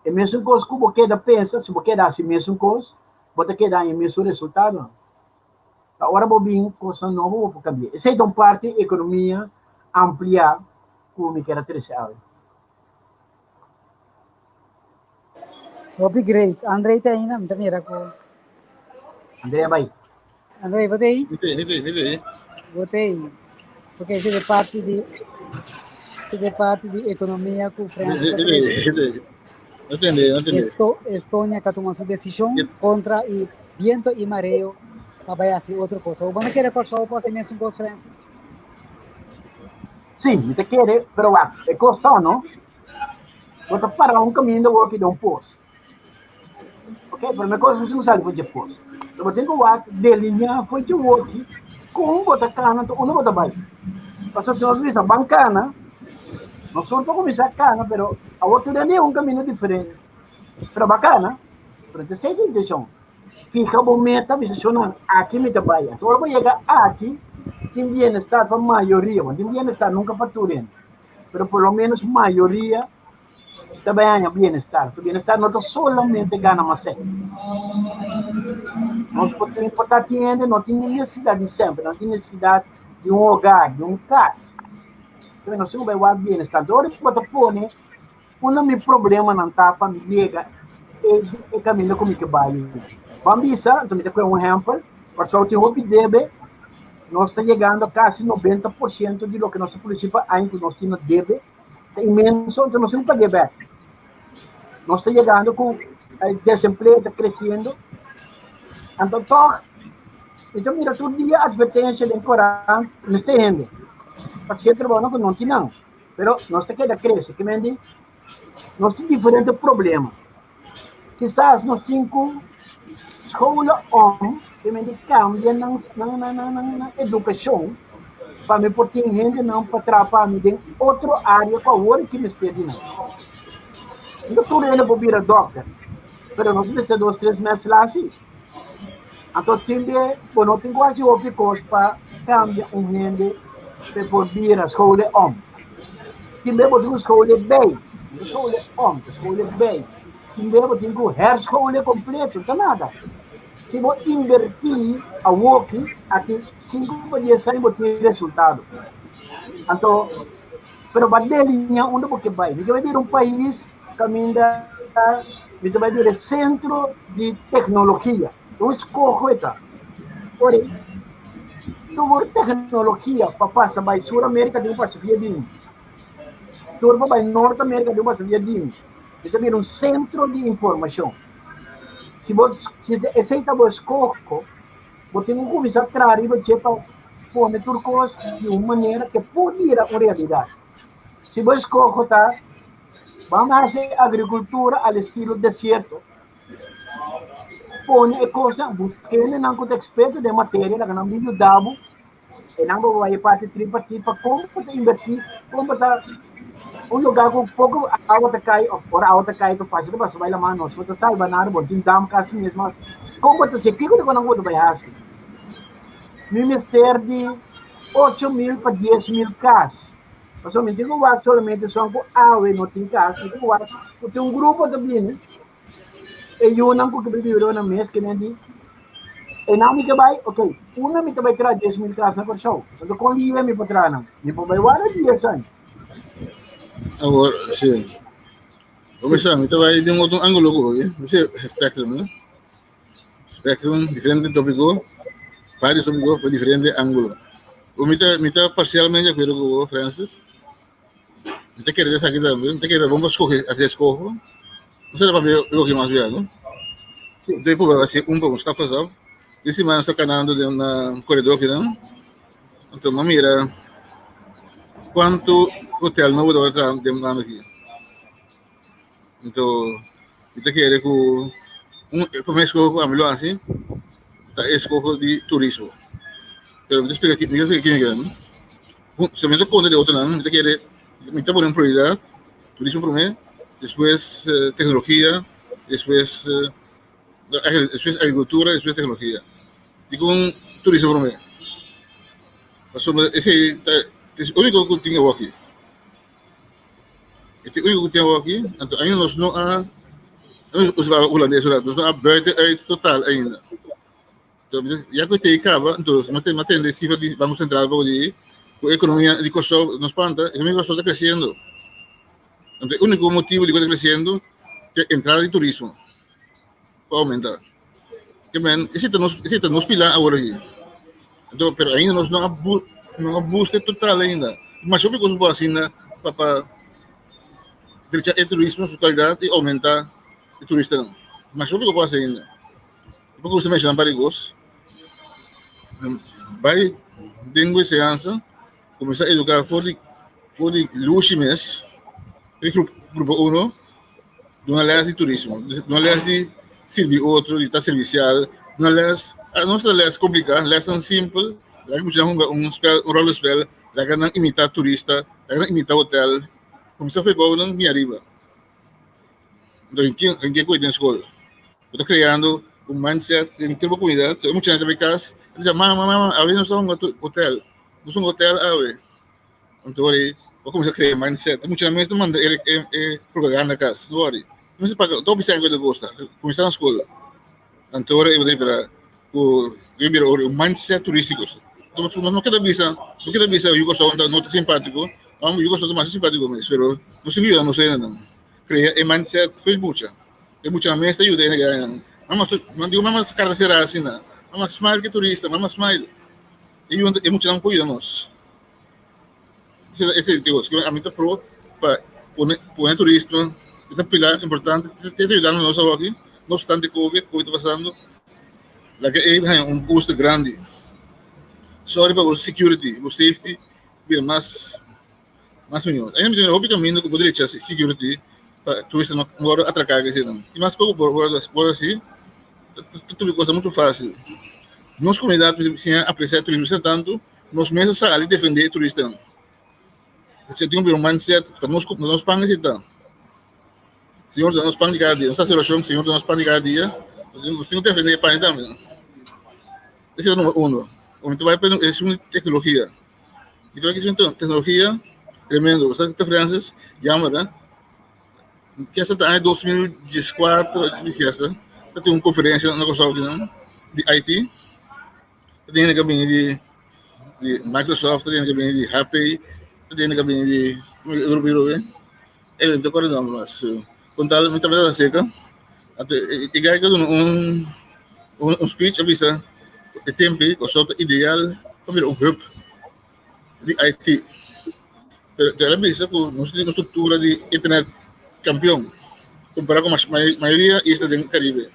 e mesun kos ku bo keda pensa, si bo keda hasi mesun kos, bo ta keda haña e mesun resultadonan. Ta ora bo bin kosnan nobo bo por kambia. Esei ta un parti ekonomia ampliá ku mi kier a trese awe. Hopi great. Andrei ta ainda, mi ta mira ku. Andrei a bai. Andrei, bo ta ei? Mi ta ei, mi ta ei, mi ta ei. Bo ta ei. Porque ese de parte di ese de parte di ekonomia ku Francis a trese. Mi ta ei. No tende, no tende. Esto, Estonia ka tuma su desishon kontra i viento i mareo pa bai hasi otro kos. Bo no kere Kòrsou por hasi mesun kos, Francis? Sí, mi ta kere, pero wak, e kos ta, no? Bo ta para un kaminda wak i da un pos. Ok, prome kos bo sali for dje pos. Pero bo tin ku wak delineá for dje woki kon bo ta kana anto unda bo ta bai. Pasobra si nos bisa ban kana, nos tur por kuminsá kana pero awor tur hende un kaminda diferente. Pero ba kana, pero ta esei ta intenshon. Fiha bo meta, bisa shonnan aki mi ta bai. Anto ora bo yega aki tin bienestar pa mayoria. Bo no tin bienestar nunka pa tur hende, pero por lo menos mayoria ta bai haña bienestar. Tu bienestar no ta solamente gana mas sèn. Nos por tin por ta tin hende no tin nesesidat di sèn, pero nan tin nesesidat di un hogar, di un kas. Pero nos tin ku bai wak bienestar. Anto ora bo ta pone unda mi problemanan ta pa mi yega e e kaminda ku mi ke bai. Ban bisa, anto mi ta kohe un ehèmpel, Kòrsou tin hopi debe, nos ta yegando kasi 90% di loke nos ta produsí pa aña ku nos tin na debe. Ta inmenso, anto nos tin ku pag'é bèk. Nos ta yegando ku e desempleo ta kresiendo. Anto tòg mi ta mira tur dia atvertensia den korant, mester hende pa hasi e trabounan ku no tin nan. Pero nos ta keda krese, ke men di nos tin diferente problema. Kisas nos tin ku scholen om, ke men di kambia nan nan nan nan nan nan edukashon pa mi por tin hendenan pa traha pa mi den otro área ku awor ki mester di nan. No tur hende por bira dòkter, pero nos mester dos tres mes la si. Anto tin be bo no tin ku hasi hopi kos pa kambia un hende pa e por bira scholen om. Tin be bo tin ku scholen bij, no scholen om, ta scholen bij. Tin be bo tin ku herscholen kompleto, ta nada. Si bo inbertí awoki, aki sinku pa dies aña bo tin resultado. Anto, pero bo a deliña unda bo ke bai. Mi ke bai bira un pais kaminda mi ta bai bira e sentro di teknologia. Un eskoho e ta. Ora, tur teknologia pa pasa bai Sur Amerika tin ku pasa via di mi. Tur pa bai Nort Amerika tin ku pasa via di mi. Mi ta bira un sentro di informashon. Si bo si esei ta bo eskoho, bo tin ku kuminsá traha riba dje pa pone tur kos di un manera ke por bira un realidat. Si bo eskoho ta ban hasi agrikultura al estilo desierto, pone e kosnan, buska hendenan ku ta eksperto den materia laga nan bin yuda bo. E nan bo bai parti tripartit pa kon bo ta invertí, kon bo ta un lugar ku poko awa ta kai òf ora awa ta kai ta fásil ta pasa bai laman nos bo ta salba nada bo tin dam kasi mes mas kon bo ta hasi kiko ta ku bo ta bai hasi? Mi mester di 8000 pa 10,000 kas pasobra mi tin ku wak solamente esun ku awe no tin kas mi tin ku wak ku tin un grupo ta bini. E yunan ku ke bibi nan mes ke men di e nan mi ke bai ok una mi ta bai traha 10,000 kas na Kòrsou anto kon lihe mi por traha nan mi por bai warda 10 aña. Awor si bo mester mi ta bai den otro angulo ku oye mi se spectrum no spectrum diferente topiko varios topiko pa diferente angulo bo mi ta mi ta parcialmente de akuerdo ku bo Francis mi ta kere esaki tambe mi ta kere bon pa skohe hasi eskoho. No será papia loke mas bia, no? Sí. Entonces, por así, un por un, stap pa stap. Di semana está canando den na corredor kinan. Entonces, ma mira cuánto hotel nobo ta traha den landa aki. Entonces, mi ta kere ku un e prome eskoho ku ami lo hasi ta e eskoho di turismo. Pero mi ta splika mi ta splika kimen kinan, no? Si mi ta konta di otronan, mi ta kere mi ta pone un prioridat Turismo promé, despues teknologia, despues despues agrikultura, despues teknologia. Dikon turismo promé? Pasobra esei ta e úniko ku tin awoki. E ta e úniko ku tin awoki, anto ainda nos no a usa palabra hulandes ora, nos no a buiten uit total ainda. Ya ku e kaba, anto mi a tende sifra di Banko Sentral poko di ku ekonomia di Kòrsou no spanta, ekonomia di Kòrsou ta kresiendo. Anto e úniko motibu di ku ta kresiendo ta entrada di turismo ku a oumentá. Ke men esei ta nos esei ta nos pilar awor aki. Anto pero ainda nos no a no a busta e total ainda. Masha hopi kos bo hasi ainda pa pa drecha e turismo su kalidat i oumentá e turistanan. Masha hopi kos bo hasi ainda. Bo gusta menshoná un par di kos. Bai den bo enseñansa, kuminsá eduká for di for di lushi mes, den grup grupo uno, duna lès di turismo, duna lès di sirbi otro, di ta servisial, duna lès, no mester lès kompliká, lèsnan simpel, laga muchanan hunga un spèl, un ròlespèl, laga nan imitá turista, laga nan imitá hotèl, kuminsá for e bou nan bin ariba. Anto den ke ku den skol. Bo ta kreando un mindset den tur bo komunidat. So e muchanan ta bai kas, e ta bisa, mama, mama, awe nos ta hunga hotel. Nos hunga hotel awe. Anto ora ei bo kuminsá krea mindset. E muchanan mes ta manda e e propaganda kas. No wòri. No mester paga hopi sèn ku e ta kosta. Kuminsá na skol. Anto ora ei bo ta ripara ku e bira un mindset turístiko. Nos no keda bisa, no keda bisa yu Kòrsou no ta simpátiko. Yu Kòrsou ta masha simpátiko mes, pero nos tin ku yuda nos hendenan. Krea e mindset for e mucha. E mucha mes ta yuda e gainan. Mama, nan digo mama kara sera asina. Mama smile ke turista, mama smile. E yuda e muchanan por yuda nos. Ese ese digo, ami ta pro. Pa pone pone turista e ta pilar importante te ta yudando nos awoki no obstante covid covid ta pasando laga e haña un booster grandi sorry pa bo security bo safety bira mas mas mihó ainda mi tin hopi kaminda ku bo drecha security pa turista no wòrdu atraká ke eseinan tin mas poko por wòrdu hasi ta tuma e kosa muchu fásil nos komunidat mester siña apresiá turismo tantu nos mes a sali defendé e turistanan. Si tin un mindset, ta nos nos pan necesita. Señor da nos pan di cada dia. Nos ta haci oracion, Señor da nos pan di cada dia. Nos tin cu defende e pan tambe. Ese ta numero uno. Ora mi ta bai pa es un tecnologia. Mi ta bai cu un tecnologia tremendo. Bo sa ta Francis, jammer hè. Kesta ta aña 2014, 2016, ta tin un conferencia na Curaçao kinan di IT. Ta tin hende ku a bini di di Microsoft, ta tin hende ku a bini di HP, ta tin hende ku a bini di grupo di Rubén. E no ta kòrda nòmber mas. Kon tal mi tabata aserka, anto e guy ku a duna un un speech a bisa e tempu ei Kòrsou ta ideal pa bira un hub di IT. Pero el a bisa ku nos tin un struktura di internet kampion kompará ku mayoria isla den Karibe.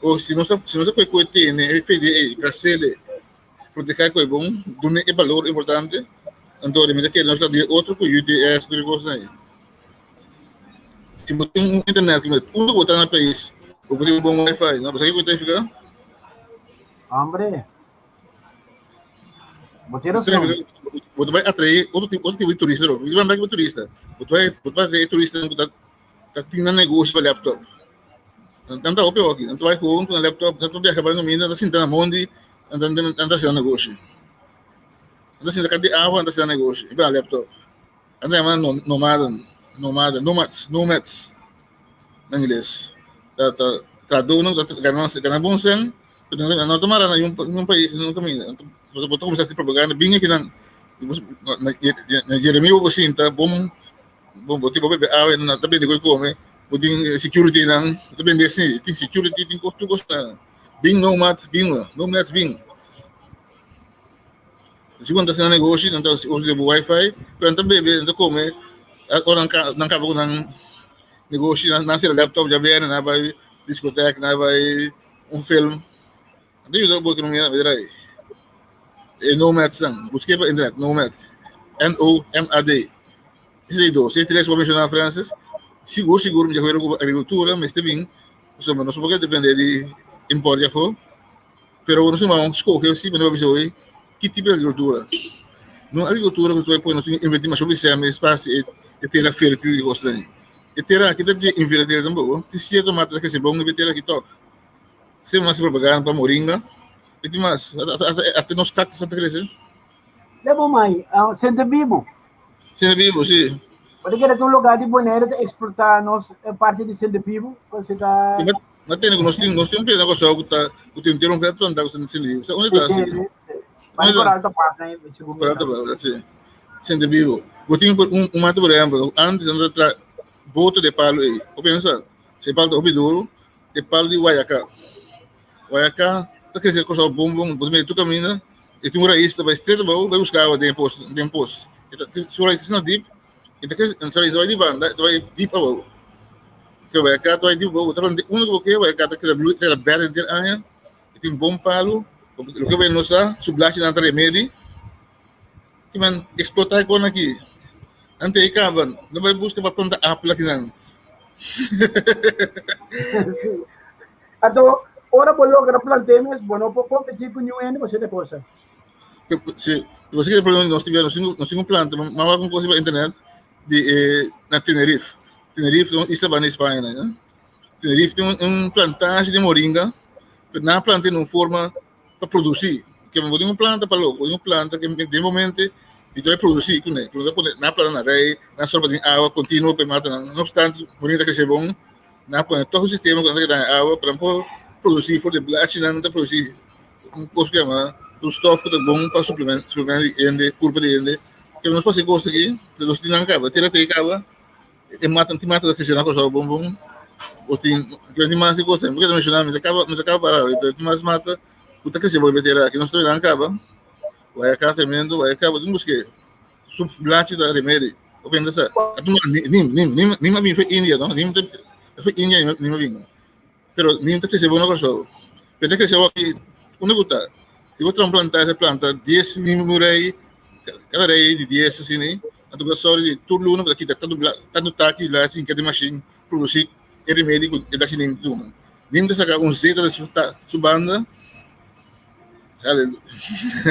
O si nos ta si nos ta koe koe tene e fe di ei, trasele, protehá koe bon, dune e balor importante, anto mi ta kere nos ta di otro ku UTS tur e kosnan ei. Si bo tin un internet ku unda bo ta na pais bo por tin un bon wifi, no? Bo sa kiko ta nifiká? Hombre. Bo tin razon. Bo ta bai atraé otro tipo otro tipo di turista, bo ta bai turista, bo ta bai bo ta bai atraé turistanan ku ta ta tin nan negoshi pa laptop. Nan ta hopi hoki, nan ta bai gewoon ku nan laptop, nan ta biaha bai nominda, nan ta sinta na mondi, nan ta nan ta hasi nan negoshi. Nan ta sinta kant di awa, nan ta hasi nan negoshi riba nan laptop. Nan ta yama nan nomaden, nomada, nomads, nomads na ingles. Ta ta trahadónan ku ta gana gana bon sèn, pero nan no ta mara na niun pais, niun kaminda. Bo ta kuminsá hasi propaganda bin akinan, na Jeremia bo por sinta bon. Bon, bo tin bo bebe awa, nan ta bende koi kome, bo tin security nan, ta bende asina, tin security, tin kos, tur kos nan. Bin nomad, bin, nomads bin. Si bo ta hasi nan negoshi, nan ta usa di bo wifi, pero nan ta bebe, nan ta kome, ora nan nan kaba ku nan negoshi, nan nan sera laptop djabièrnè, nan bai diskotek, nan bai un film. Nan ta yuda bo ekonomia na drai. E nomads nan, busk'é pa internet, nomad, N-O-M-A-D. Esei dos. E tres ku a menshoná Francis, sigur sigur mi ta hoera ku agrikultura mester bin, pasobra nos no por dependé di import di afó, pero nos mester skohe si bo bisa oye ki tipo di agrikultura. No agrikultura ku ta pone nos invertí masha hopi sèn den espasio e tera fértil di kos esei. E tera aki ta dje infertil tampoco, tin sierto mata ta krese bon riba e tera aki tòg. Sin mas propaganda pa moringa i tin mas, ata nos cactus ta crece. Lebo mai, Sente Bibu. Sente Bibu, si. Bo ta kere ta un lugar di Bonaire ta explota nos parti di Sente Bibu? Cosa ta. Ma tene ku nos tin nos tin un pida na Kòrsou ku ta ku tin un vèt plantá ku Sente Bibu. Sa unda ta si? Bani Koral ta parti na segun mi. Koral ta parti, si. Sente Bibu. Bo tin un mata por ehèmpel, antes nan ta traha boto de palo ei. Bo pensa, si e palo ta hopi duru, E palu di guayaká. Guayaká ta krese kòrsou bon bon, bo ta mira tur kaminda e tin un rais ku ta bai stret abou bai buska awa den e pos den e pos. E ta su rais ta asina dip e ta krese su rais ta bai di banda e ta bai dip abou. Ke guayaká ta bai dip abou bo ta planta unda ku bo ke guayaká ta keda blui ta keda bèrdè henter aña e tin bon palu loke bo no sa su blachinan ta remedi. Ki men eksplotá e kon aki. Nan ta e kaba, no bai buska pa planta apel akinan. Anto, ora bo logra plant'é mes, bo no por kompetí ku niun hende pasobra e kosa. Si, bo sa ki e problema di nos tin, nos tin un planta, m'a wak un kos riba internet di e na Tenerife. Tenerife ta un isla banda di Spaña nan. Tenerife tin un plantashi di moringa, pero nan a plant'é na un forma pa produsí. Ke bo tin un planta pa loko, bo tin un planta ke den momento di ta produsí kuné. Ku nan ta pone nan planta na rei, nan sòru pa tin awa kontinuo pa e matanan. No opstante moringa ta krese bon, nan a pone tòg un sistema ku nan ta keda haña awa pa nan por produsí for di blachinan nan ta produsí un kos ku yama un stòf ku ta bon pa suplemento di hende, kurpa di hende. Ke nos por hasi kos aki, pero nos tin nan kaba, tera te kaba. E mata, tin mata ta krese na Kòrsou bon bon. Bo tin, pero tin mas kos, mi ta menshoná, mi ta kaba, mi ta kaba para, pero tin mas mata ku ta krese bon riba tera aki. Nos ta nan kaba, guayacá tremendo, guayacá bo tin busk'é. Su blachi ta remedi. Hopi hende sa. Nim, nim, nim, nim a bin for India, no? Nim ta for India nim a bin. Pero nim ta crece bon na Kòrsou. Pero ta crece aki, unda ku ta? Si bo traha un plantashi, planta dies nim un rei, kada rei di dies asina ei, anto bo ta sòru di tur luna bo ta kita tantu tantu taki lachi hinka den mashin produsí e remedi ku e lachi nim ta duna. Nim ta saka un zeta di su ta su banda.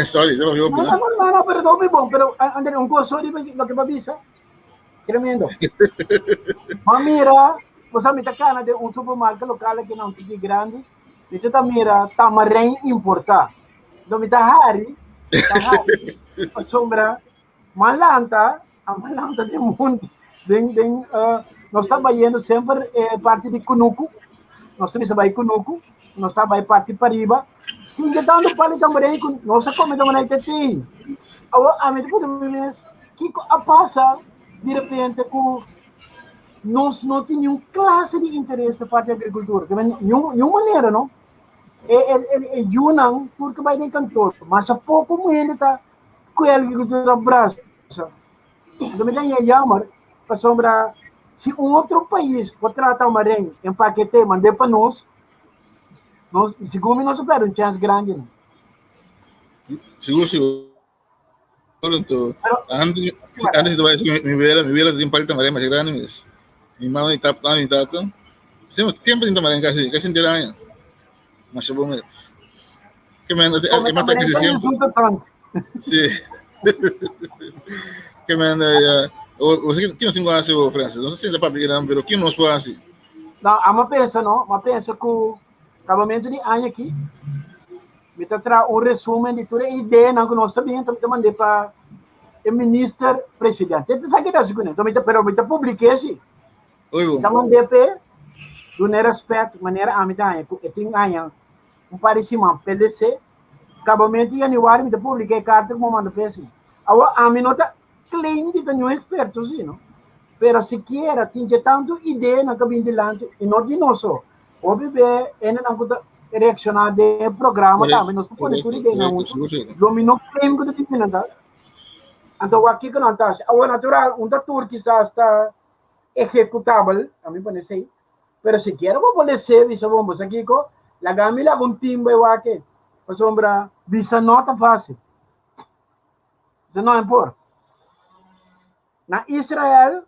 Sorry, ta hopi. No, no, no, no, pero ta hopi bon. Pero André, un kos sorry loke bo a bisa. Tremendo. Ma mira, bo sa mi ta kana den un supermarket lokal aki na un tiki grandi, mi ta ta mira tamarijn importá. Enton mi ta hari, ta hari, pasobra m'a lanta, a m'a lanta den monti, den, den, uh, nos ta bayendo semper e parti di kunuku, nos ta bisa bai kunuku, nos ta bai parti pariba, tin ke tantu pali tamarijn ku nos a kome tamarijn te tin. Awor ami ta puntra mi mes, Kiko a pasa di repente ku nos no tin niun klase di interes pa parti agrikultura? Te men niun niun manera no. E e e e yunan tur ke bai den kantor, masha poko muhende ta ku e agrikultura brasa. Anto mi ta haña jammer pasobra si un otro pais por traha tamarijn en pakete mand'é pa nos, nos sigur mi nos a pèrdè un chèns grandi no. Sigur sigur. Anto, antes, antes de decir mi abuela, mi abuela tin pal tamarén mas grande mes. Mi mama y tata, mi tata. Siempre, siempre tin tamarén casi, casi entero año. Mas bom mes. Que men, e mata que se siempre. Sí. Que men, eh, o, o sea, que nos tengo hace, Francis? No sé si te papia pero que nos puede hacer? No, ama pensa, no, ma pensa ku acabamento di aña aki Mi ta traha un resumen di tur e ideanan ku nos ta bin, enton mi ta mand'é pa e minister presidente. E ta sa keda si kuné, enton mi ta, pero mi ta publik'é si. Mi ta mand'é p'e, dun'é rèspèt manera ami ta haña ku e tin haña un par di siman p'e les'é. Kabamentu di yanüari mi ta publiká e karta ku mi a manda p'e si. Awor ami no ta claim di ta niun eksperto si no, pero sikiera tin dje tantu ideanan ku a bin dilanti i no di nos so. Hopi be hendenan ku ta reakshoná den e programa tambe nos por pone tur ideanan huntu. Lo mi no claim ku ta di mi nan ta. Anto wak kiko nan ta hasi. Awor natural un ta tur kisas ta ehekutabel, ami pone esei, pero sikiera bo por lese bisa bon bo sa kiko, laga mi laga un tim bai wak e, pasobra bisa no ta fásil. Bisa no e por. Na Israel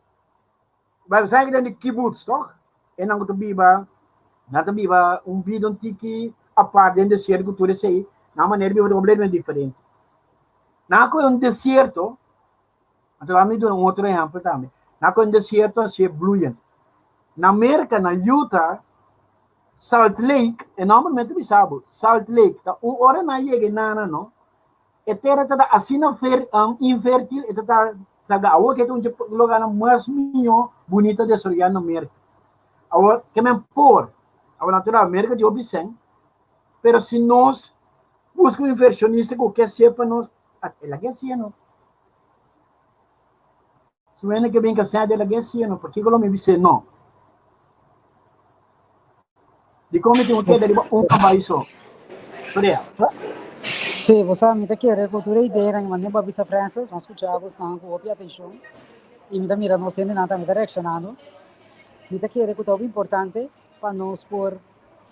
Bo sa den di kibbutz toch? E nan ku ta biba, nan ta biba un bida un tiki apart den desierto ku tur esei, nan manera di biba ta kompletamente diferente. Nan a kohe un desierto, anto laat mi duna un otro ehèmpel tambe. Nan a kohe un desierto hasié bloeiend. Na Merka, na Utah, Salt Lake, e nòmber mi ta bisa bo, Salt Lake, ta un ora nan a yega e nana no, E tera ta ta asina fer, um, infértil, e ta ta saga awor ke ta un lugarnan mas mihó bunita desaroyá na Merka. Awor, ke men por, awor natural, Merka tin hopi sèn, pero si nos buska un inversionista ku ke hasié pa nos, el a ke hasié no. Si un hende ke bin kasá el a ke hasié no, pakiko lo mi bis'é no? Dikon mi tin ku keda riba un kabai so? Prea. Sí, bo sa, mi ta kere ku tur e ideanan ku manden bo a bisa Francis, mi a skucha bo esnan ku hopi atenshon i mi ta mira nos hendenan tambe ta reakshonando. Mi ta kere ku ta hopi importante pa nos por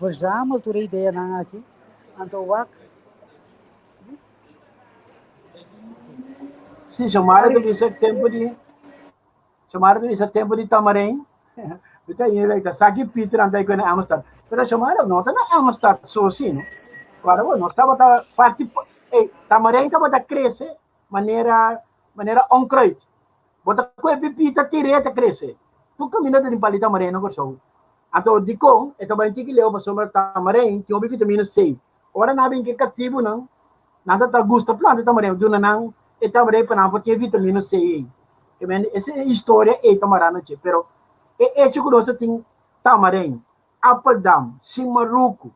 verzamel tur e ideanan aki, anto wak. Sí, Xiomara ta bisa tempu di Xiomara ta bisa tempu di Tamarijn. Mi ta yega ta sa ki Peter anta ku na Amsterdam. Pero Xiomara no ta na Amsterdam so si no. Ora bo nos tabata parti eh, Tamarijn tabata krese manera manera onkruid. Bo ta kohe pipita tir'é ta krese. Tur kaminda ta tin pali tamarijn na Kòrsou. Anto dikon e ta bai tiki leu pasobra tamarijn tin hopi vitamina C. Ora nan a bin ku e katibunan, nan ta ta gusta planta tamarijn, duna nan e tamarijn pa nan por tin e vitamina C ei. Ke men ese e historia ei ta mará na dje. Pero e echo ku nos ta tin tamarijn, apeldam, shimaruku.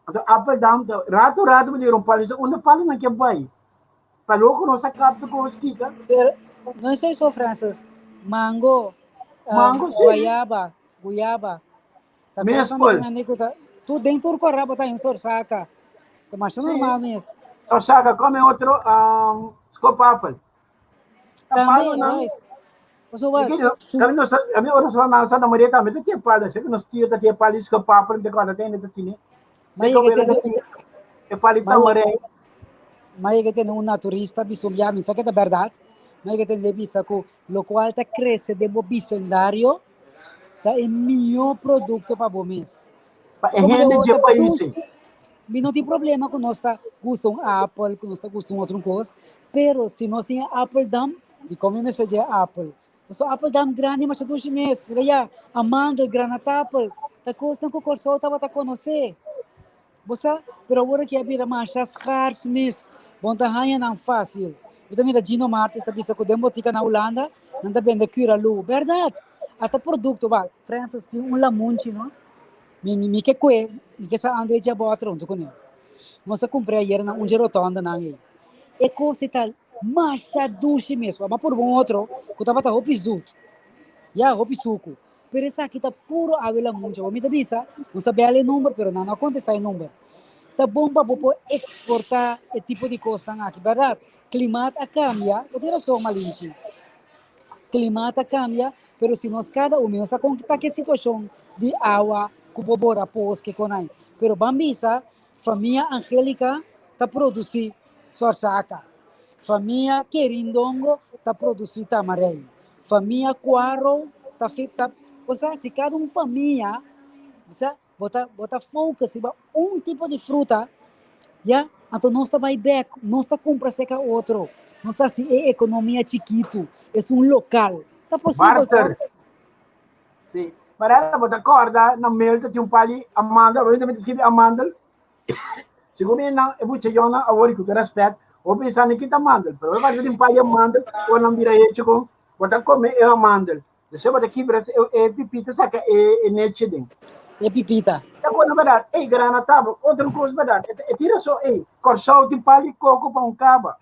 Anto apeldam ta rato rato bo ta yora un palo, unda palonan ke bai? Pa loko nos a kapta kos kita. Pero no es eso Francis, mango, Mango sí. guayaba, guyaba. Ta Mes kosnan pul. grandi ku ta tur den tur kora bo ta un sorsaka. Ta masha Sí. normal mes. Sorsaka, come otro um, skopapel. Tambe, juist. Pasobra Kami nos a mi ora sa na Santa Maria tambe ta tin palo, sé ku nos tio ta tin palo iska papa ta kòrda tende ta tine. Sé ku abuela ta tin e palo di tamarei. Ma yega tene un naturista bisa un bia, mi sa ke ta bèrdat, ma yega tende bisa ku lokual ta krese den bo bisendario ta e mihó produkto pa bo mes. Pa e hende dje pais ei. Mi no tin problema ku nos ta gusta un apel, ku nos ta gusta un otro kos, pero si nos tin e apeldam, dikon mi mester dje apel? Pasobra apeldam grandi masha dushi mes. Mira ya, amandel, granatapel, ta kosnan ku Kòrsou tabata konosé. Bo sa? Pero awor aki a bira masha skars mes. Bo no ta haña nan fásil. Bo ta mira Gino Martes ta bisa ku den botika na Hulanda nan ta bende Curaloo. Bèrdat! Ata produkto, ba, Francis tin un lamunchi, no? Mi, mi, mi ke kue, mi ke sa Andre dje boter huntu kuné. Nos a kumpr'é ayer na un dje rotondanan ei. E kos ei ta masha dushi mes. Wak, m'a purba un otro ku tabata hopi zoet. Ya, hopi suku. Pero esaki ta puro awe lamunchi. Awor mi ta bisa, nos a bèl e number, pero nan no a kontestá e number. Ta bon pa bo por eksportá e tipo di kosnan aki, bèrdat? Klimat a kambia, bo tin rason, Malinchi. Klimat a kambia, Pero si nos kada un, mi no sa kon ta ke situashon di awa ku por bora pos ke kon ai. Pero ban bisa, famia Angelica ta produsí sorsaka, famia Kerindongo ta produsí tamarei, famia Cuaro ta fi ta, osea si kada un famia bisa bo ta bo ta focus riba un tipo di fruta, ya, anto nos ta bai bek, nos ta kumpra serka otro, nos ta hasi e ekonomia chikitu, esun lokal. Ta posibel Barter. toch? Sí. Marella, bo ta kòrda na mail ta tin un par di amandel, awor mi ta skibi amandel. Segun mi nan e bucha yònnan awor i ku tur rèspèt, bo pensa ni kita amandel, pero bo ta tin un par di amandel, ora nan bira hecho kon, bo ta kome e amandel. Despues bo ta kibra e pipita saka e nechi den. E pipita. Ta bon berdad. Ey, grana taba. Otro kos berdad. E tin rason. Ey, Kòrsou tin pal di koko pa un kaba.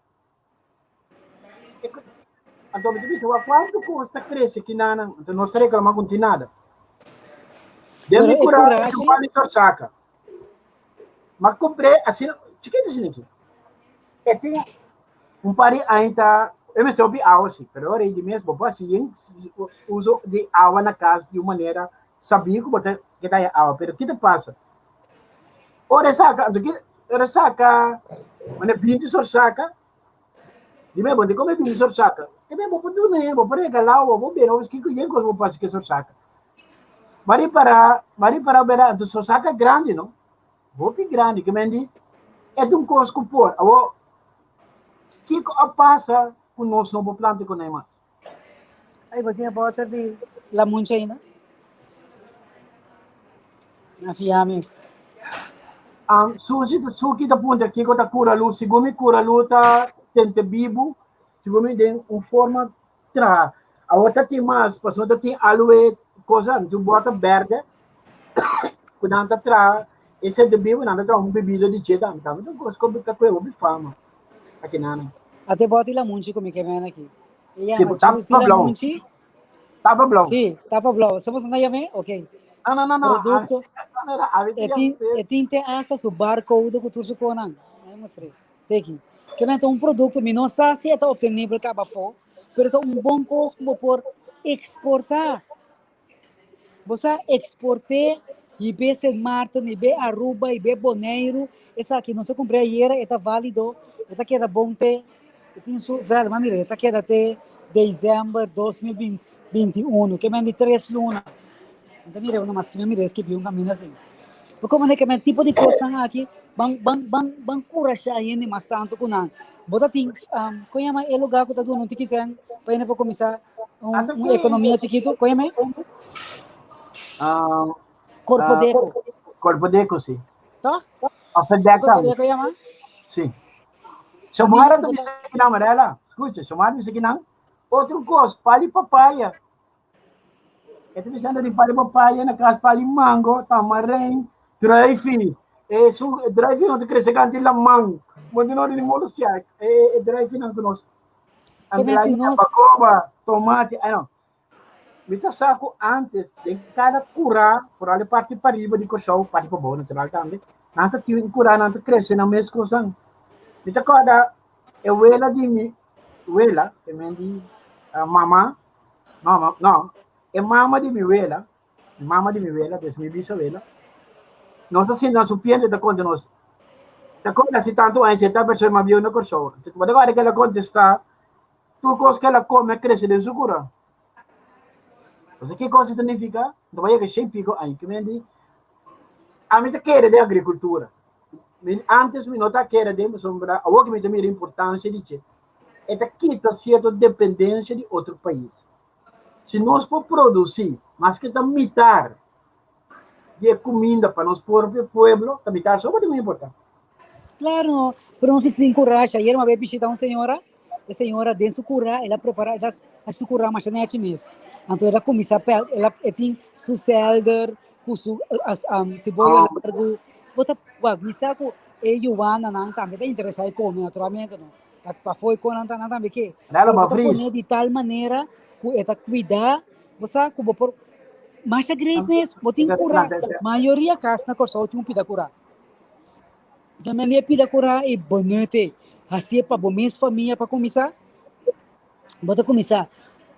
Anto mi ta bisa, wak kuantu kos ta krese kinanan. Anto nos ta reklama ku no tin nada. Den mi kura tin pal di sorsaka. Ma kumpr'é asina, chikitu asina aki. E tin un par di aña ta, e mester hopi awa si, pero ora di mes bo por hasi yen uso di awa na kas di un manera sabí ku bo ta keda haña awa. Pero ki ta pasa? Ora e saka, anto ki ora e saka, manera binti sor saka, di mes bo no tin kome binti sor saka. Te mes bo por duna hende, bo por regalá, bo por bira, kiko yen kos bo por hasi ku e sor saka. Bo a ripará, bo a ripará bera, anto sor saka grandi no. Hopi grandi, ke men di, e ta un kos ku por. Awor, kiko a pasa ku nos no por planta kuné mas? Ay, bo tin e bòter di lamunchi ainda? Na fia mi. Um, Susi, Suki ta puntra kiko ta kura luz. Segun mi kura luz ta sente bibu, segun mi den un forma traha. Awor ta tin mas, pasobra ta tin aloe cosa, tu bota berde, ku nan ta traha, e sente bibu, nan ta traha un bebida di dje tambe. Tambe ta un kos ku ta kue hopi fama aki nan. Ate boti lamunchi ku mi ke men aki. E Sí, yama tapa juice di blou. lamunchi. Tapa blou. Sí, tapa blou. Sa boso na yam'é? Ok. No, no, no, no. Produkto. A mi E tin, e tin te hasta su barcode ku tur su konan. Ai mostr'é. Teki. Ke men ta un produkto, mi no sa si e ta obtenibel kaba afó, pero ta un bon kos ku bo por eksportá. Bo sa eksport'é hib'é Sint Maarten, hib'é Aruba, hib'é Boneiru. Esaki nos a kumpr'é ayera, e ta válido, e ta keda bon te, e tin su vèldo, ma mira, e ta keda te desèmber 2021, ke men di tres luna. Mi ta mira uno mas ki mi mira eskibí un kaminda asin. Pero komo ke men tipo di kosnan aki ban ban ban ban kurashá hende mas tantu ku nan. Bo ta tin um, kon yama e lugá ku ta duna un tiki sèn pa hende por kuminsá un, un ekonomia chikitu? Kon yama e? Um, Korpo Deko. Korpo Deko, si. Toch? Of Dek Korpo Deko yama? Si. Xomara ta bisa kinan, Marela. Escucha, Xomara bisa kinan. Otro kos, pali papaya. E ta bisando di pali papaya na kas, pali mango, tamarin, druifi. E su druifi no ta krese kanti laman. Bo no di modo siak. E e druifi nan ku nos. Andrade bakoba, tomate, ai no. Mi ta sa ku antes den kada kurá, foral e parti pariba di Kòrsou, parti pabou natural tambe, nan ta tin kurá, nan ta krese nan mes kosnan. Mi ta kòrda e wela di mi wela, e men di. Mama, no, no, e mama di mi wela, mama di mi wela, dus mi bisawela, nos a sinta na su piente ta konta nos, ta konta si tantu aña si e ta persona mas bieu na Kòrsou. Bo ta kòrda ke el a kontestá, tur kos ke el a kome a krese den su kura. Bo sa ki kos ta nifiká? No ta yega shen piko aña. Ke men di, ami ta kere den agrikultura. Mi, antes mi no ta kere den pasobra awor ke mi ta mira importansia di dje. E ta kita sierto dependensia di otro pais. Si nos por produsí maske ta mitar di e kuminda pa nos propio pueblo, ta mitar so bo tin ku importá. Claro, pero nos mester tin kurashi. Ayer mi a bai bishita un señora, e señora den su kura el a prepara, el a hasi su kura masha nechi mes. Anto el a kuminsá pel, el a e tin su selder ku su siboyo largu. Bo ta wak, mi sa ku e yuwananan tambe ta interesá e kome naturalmente no. Ta pafó e konan ta nan tambe ke. Dale Pero ba bo ta fris. pone di tal manera ku e ta kuida, bo sa ku bo por masha great mes, bo tin kura. Mayoria kas na Kòrsou tin un pida kura. Tambe e pida kura e bonete. Hasié pa bo mes famia pa kuminsá. Bo ta kuminsá,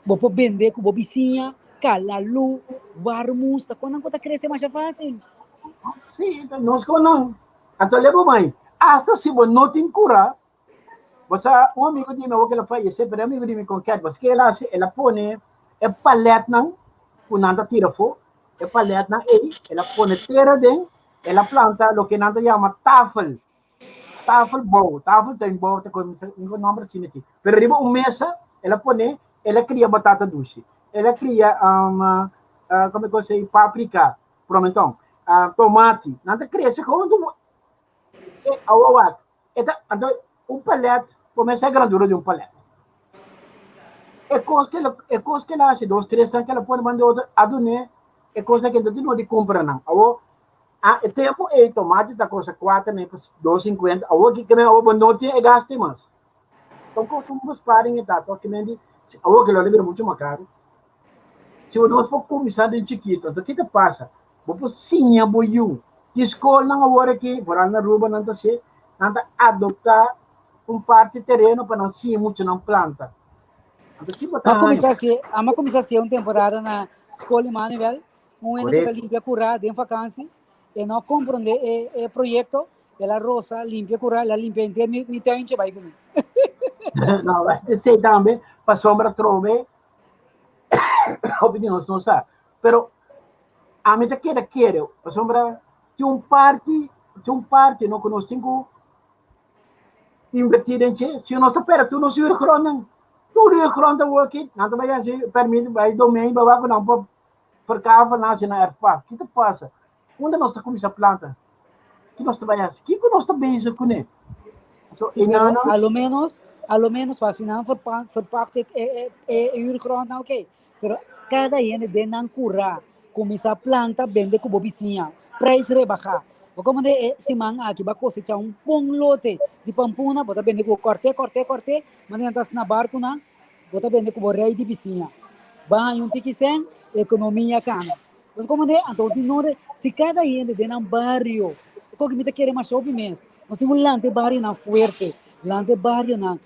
bo por bende ku bo bisiña, kalalu, warmus, ta konan ku ta krese masha fásil. Sí, nos konan. Anto leba mai, hasta si bo no tin kura, bo sa un amigo di mi awor ku el a fayesé, pero e amigo di mi kon kèt, bo sa ke el a hasi? El a pone e palètnan ku nan ta tira afó, e palètnan ei, el a pone tera aden, el a planta loke nan ta yama tafel, tafelbouw, tafeltuinbouw ta koe un nomber asina aki, pero riba un mesa el a pone, el a kria batata dushi, el a kria como e kos ei, paprika, promenton, tomati, nan ta krese gewoon tu e awa wak, e ta anto un palet por mester e grandura di un palet. E kos ke e kos ke el a hasi dos tres nan ke el a pone banda otro a dun'é e kos aki no tin no di kumpra nan. Awor a e tempu ei tomati ta kosta kuater ne 2,50 awor ki kimen awor bo no tin e gastu mas. Ta un kos un besparing e ta tok kimen di awor ke lo a bira muchu mas karu. Si bo nos por kuminsá den chikitu, anto ke ta pasa? Bo por siña bo yu. Tin skolnan awor aki, foral na Aruba nan ta hasi, nan ta adoptá un parti tereno pa nan siña muchanan planta. Anto ki bo ta M'a haña? kuminsá hasi, a kuminsá hasi un temporada na Skol Immanuel, un hende ku ta Korekto. limpia kurá den vakansi, e no a komprondé e e proyekto, el a rosa limpia kurá, el a limpia henter mi mi tuintje bai kuné. No, esei tambe pasobra atrobe hopi di nos no sa. Pero ami ta keda kere, pasobra tin un parti, tin un parti no ku nos tin ku invertí den dje. Si nos ta pera tur nos huurgrondnan, tur huurgrond ta word ki, nan ta bai hasi permit bai domein bai wak ku nan por verkavel nan hasi nan erfpacht. Ki ta pasa? Unda nos ta kuminsá planta? Ki nos ta bai hasi? Kiko nos ta bezig kuné? Anto Sí, e pero nan a lo menos, a lo menos pa si nan verpa- verpacht e, e, e, e huurgrond nan, oké. Pero kada hende den nan kurá kuminsá planta bende ku bo bisiña, prijs rebahá. Bo komo de e siman aki bo a kosechá un bon lote di pampuna, bo ta bende ku bo kòrt'é, kòrt'é, kòrt'é, manera nan ta na barkunan, bo ta bende ku bo rei di bisiña. Bo a haña un tiki sèn, ekonomia kana. Bo sa komo de? Anto di nore, si kada hende den nan bario, e koki mi ta kere masha hopi mes, nos tin ku lanta e barionan fuerte, lanta e barionan,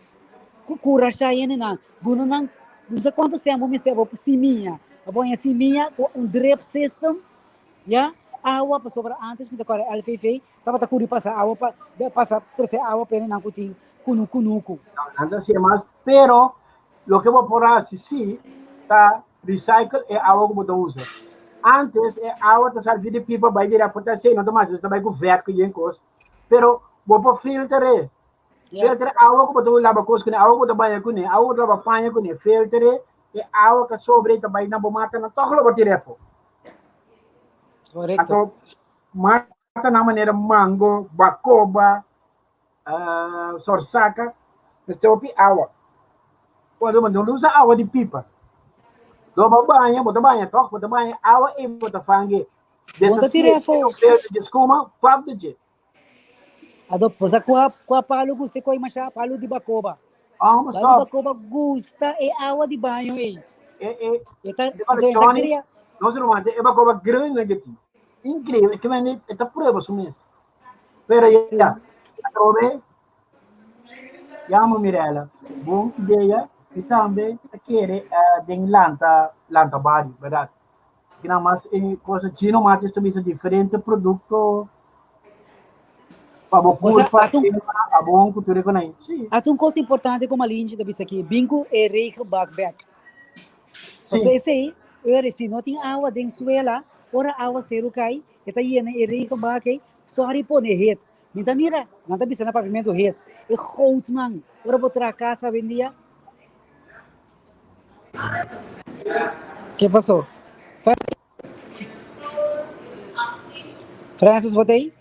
kurashá hendenan, duna nan, no sa kuantu sèn bo mester bo simia, bo pone simia ku un drip system, ya, awa, pasobra antes mi ta kòrda LVV tabata kuri pasa awa pa pasa trese awa pa hendenan ku tin kunu kunuku. Nan ta hasié mas, pero loke bo por hasi si ta recycle e awa ku bo ta usa. Antes e awa ta sali di pipa bai direct pa ta no ta mas, ta bai ku vet ku yen kos. Pero bo por filter e. Filter awa ku bo ta laba kos kuné, awa ku bo ta baña kuné, awa ku bo ta laba paña kuné, filter e, e awa ku sobra ta bai na bo mata nan tòg lo bo tira afó. Korekto. Anto mata nan manera mango, bakoba, sorsaka, mester hopi awa. Ora bo no usa awa di pipa. Dor bo baña, bo ta baña tòg, bo ta baña awa ei bo ta fange. Bo ta tira afó. Dje skuma, fap di dje. Ado, posa kua, kua palu gusta e koi masha? Palu di bakoba. Oh, maar Palu di stop. bakoba gusta e awa di baño ei. E, e, E ta, de fala, anto e ta Johnny, kria. nos ruman, e bakoba grande que tin. Increíble, que men e ta prueba su mes. Pero ya, atrobe, yama Mirella. Bon idea. Mi tambe ta kere den lanta lanta bario, berdad. Kina mas e cosa Gino Matis ta bisa diferente producto pa bo curpa, abon cu tur e conai. Si. Ata un cosa importante cu Malinche ta bisa aki, bin cu e regenbak bek. Pasobra esey, ora si no tin awa den suela, ora awa seru cay, e ta yena e regenbak ey, sorry pone het. Mi ta mira, nan ta bisa na papiamentu het, e goudman, ora bo traha cas awendia. Ke pasó? Francis, bo ta ei?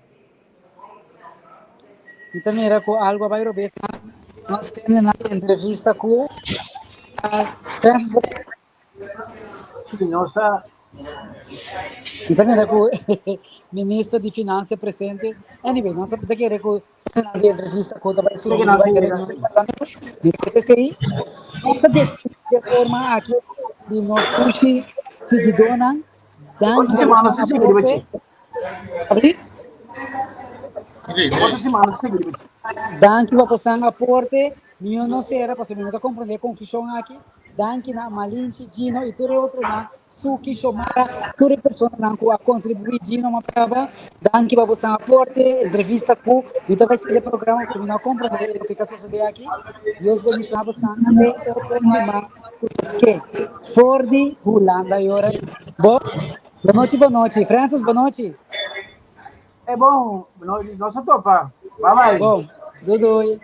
Mi ta mira ku algu a bai robes. Nos tene na entrevista ku Francis, bo ta ei? Sí, nos a. Mi ta mira ku minister di Finansia presente. Anyway, nos ta kere ku di entrevista ku ta bai subi riba e reunion di parlamento. Mi ta kere esei. Nos ta despedí di e forma aki di nos dushi siguidónan. Danki pa boso aporte. Abri? Danki pa boso aporte. Mi no sera pasobra mi no ta komprondé e konfushon aki. Danki na Malinchi, Gino i tur e otronan, Suki, Shomara, tur e personanan ku a kontribuí. Gino Mafkaba, danki pa boso aporte, entrevista ku mi ta bai sigui e programa pasobra mi no a komprondé loke ta sosodé aki. Dios bendishoná bosonan te otro siman ku Dios ke. For di Hulanda e ora ei. Bo, bonochi bonochi. Francis, bonochi. E bon, nos a topa. Bye bye. Bon, doei doei.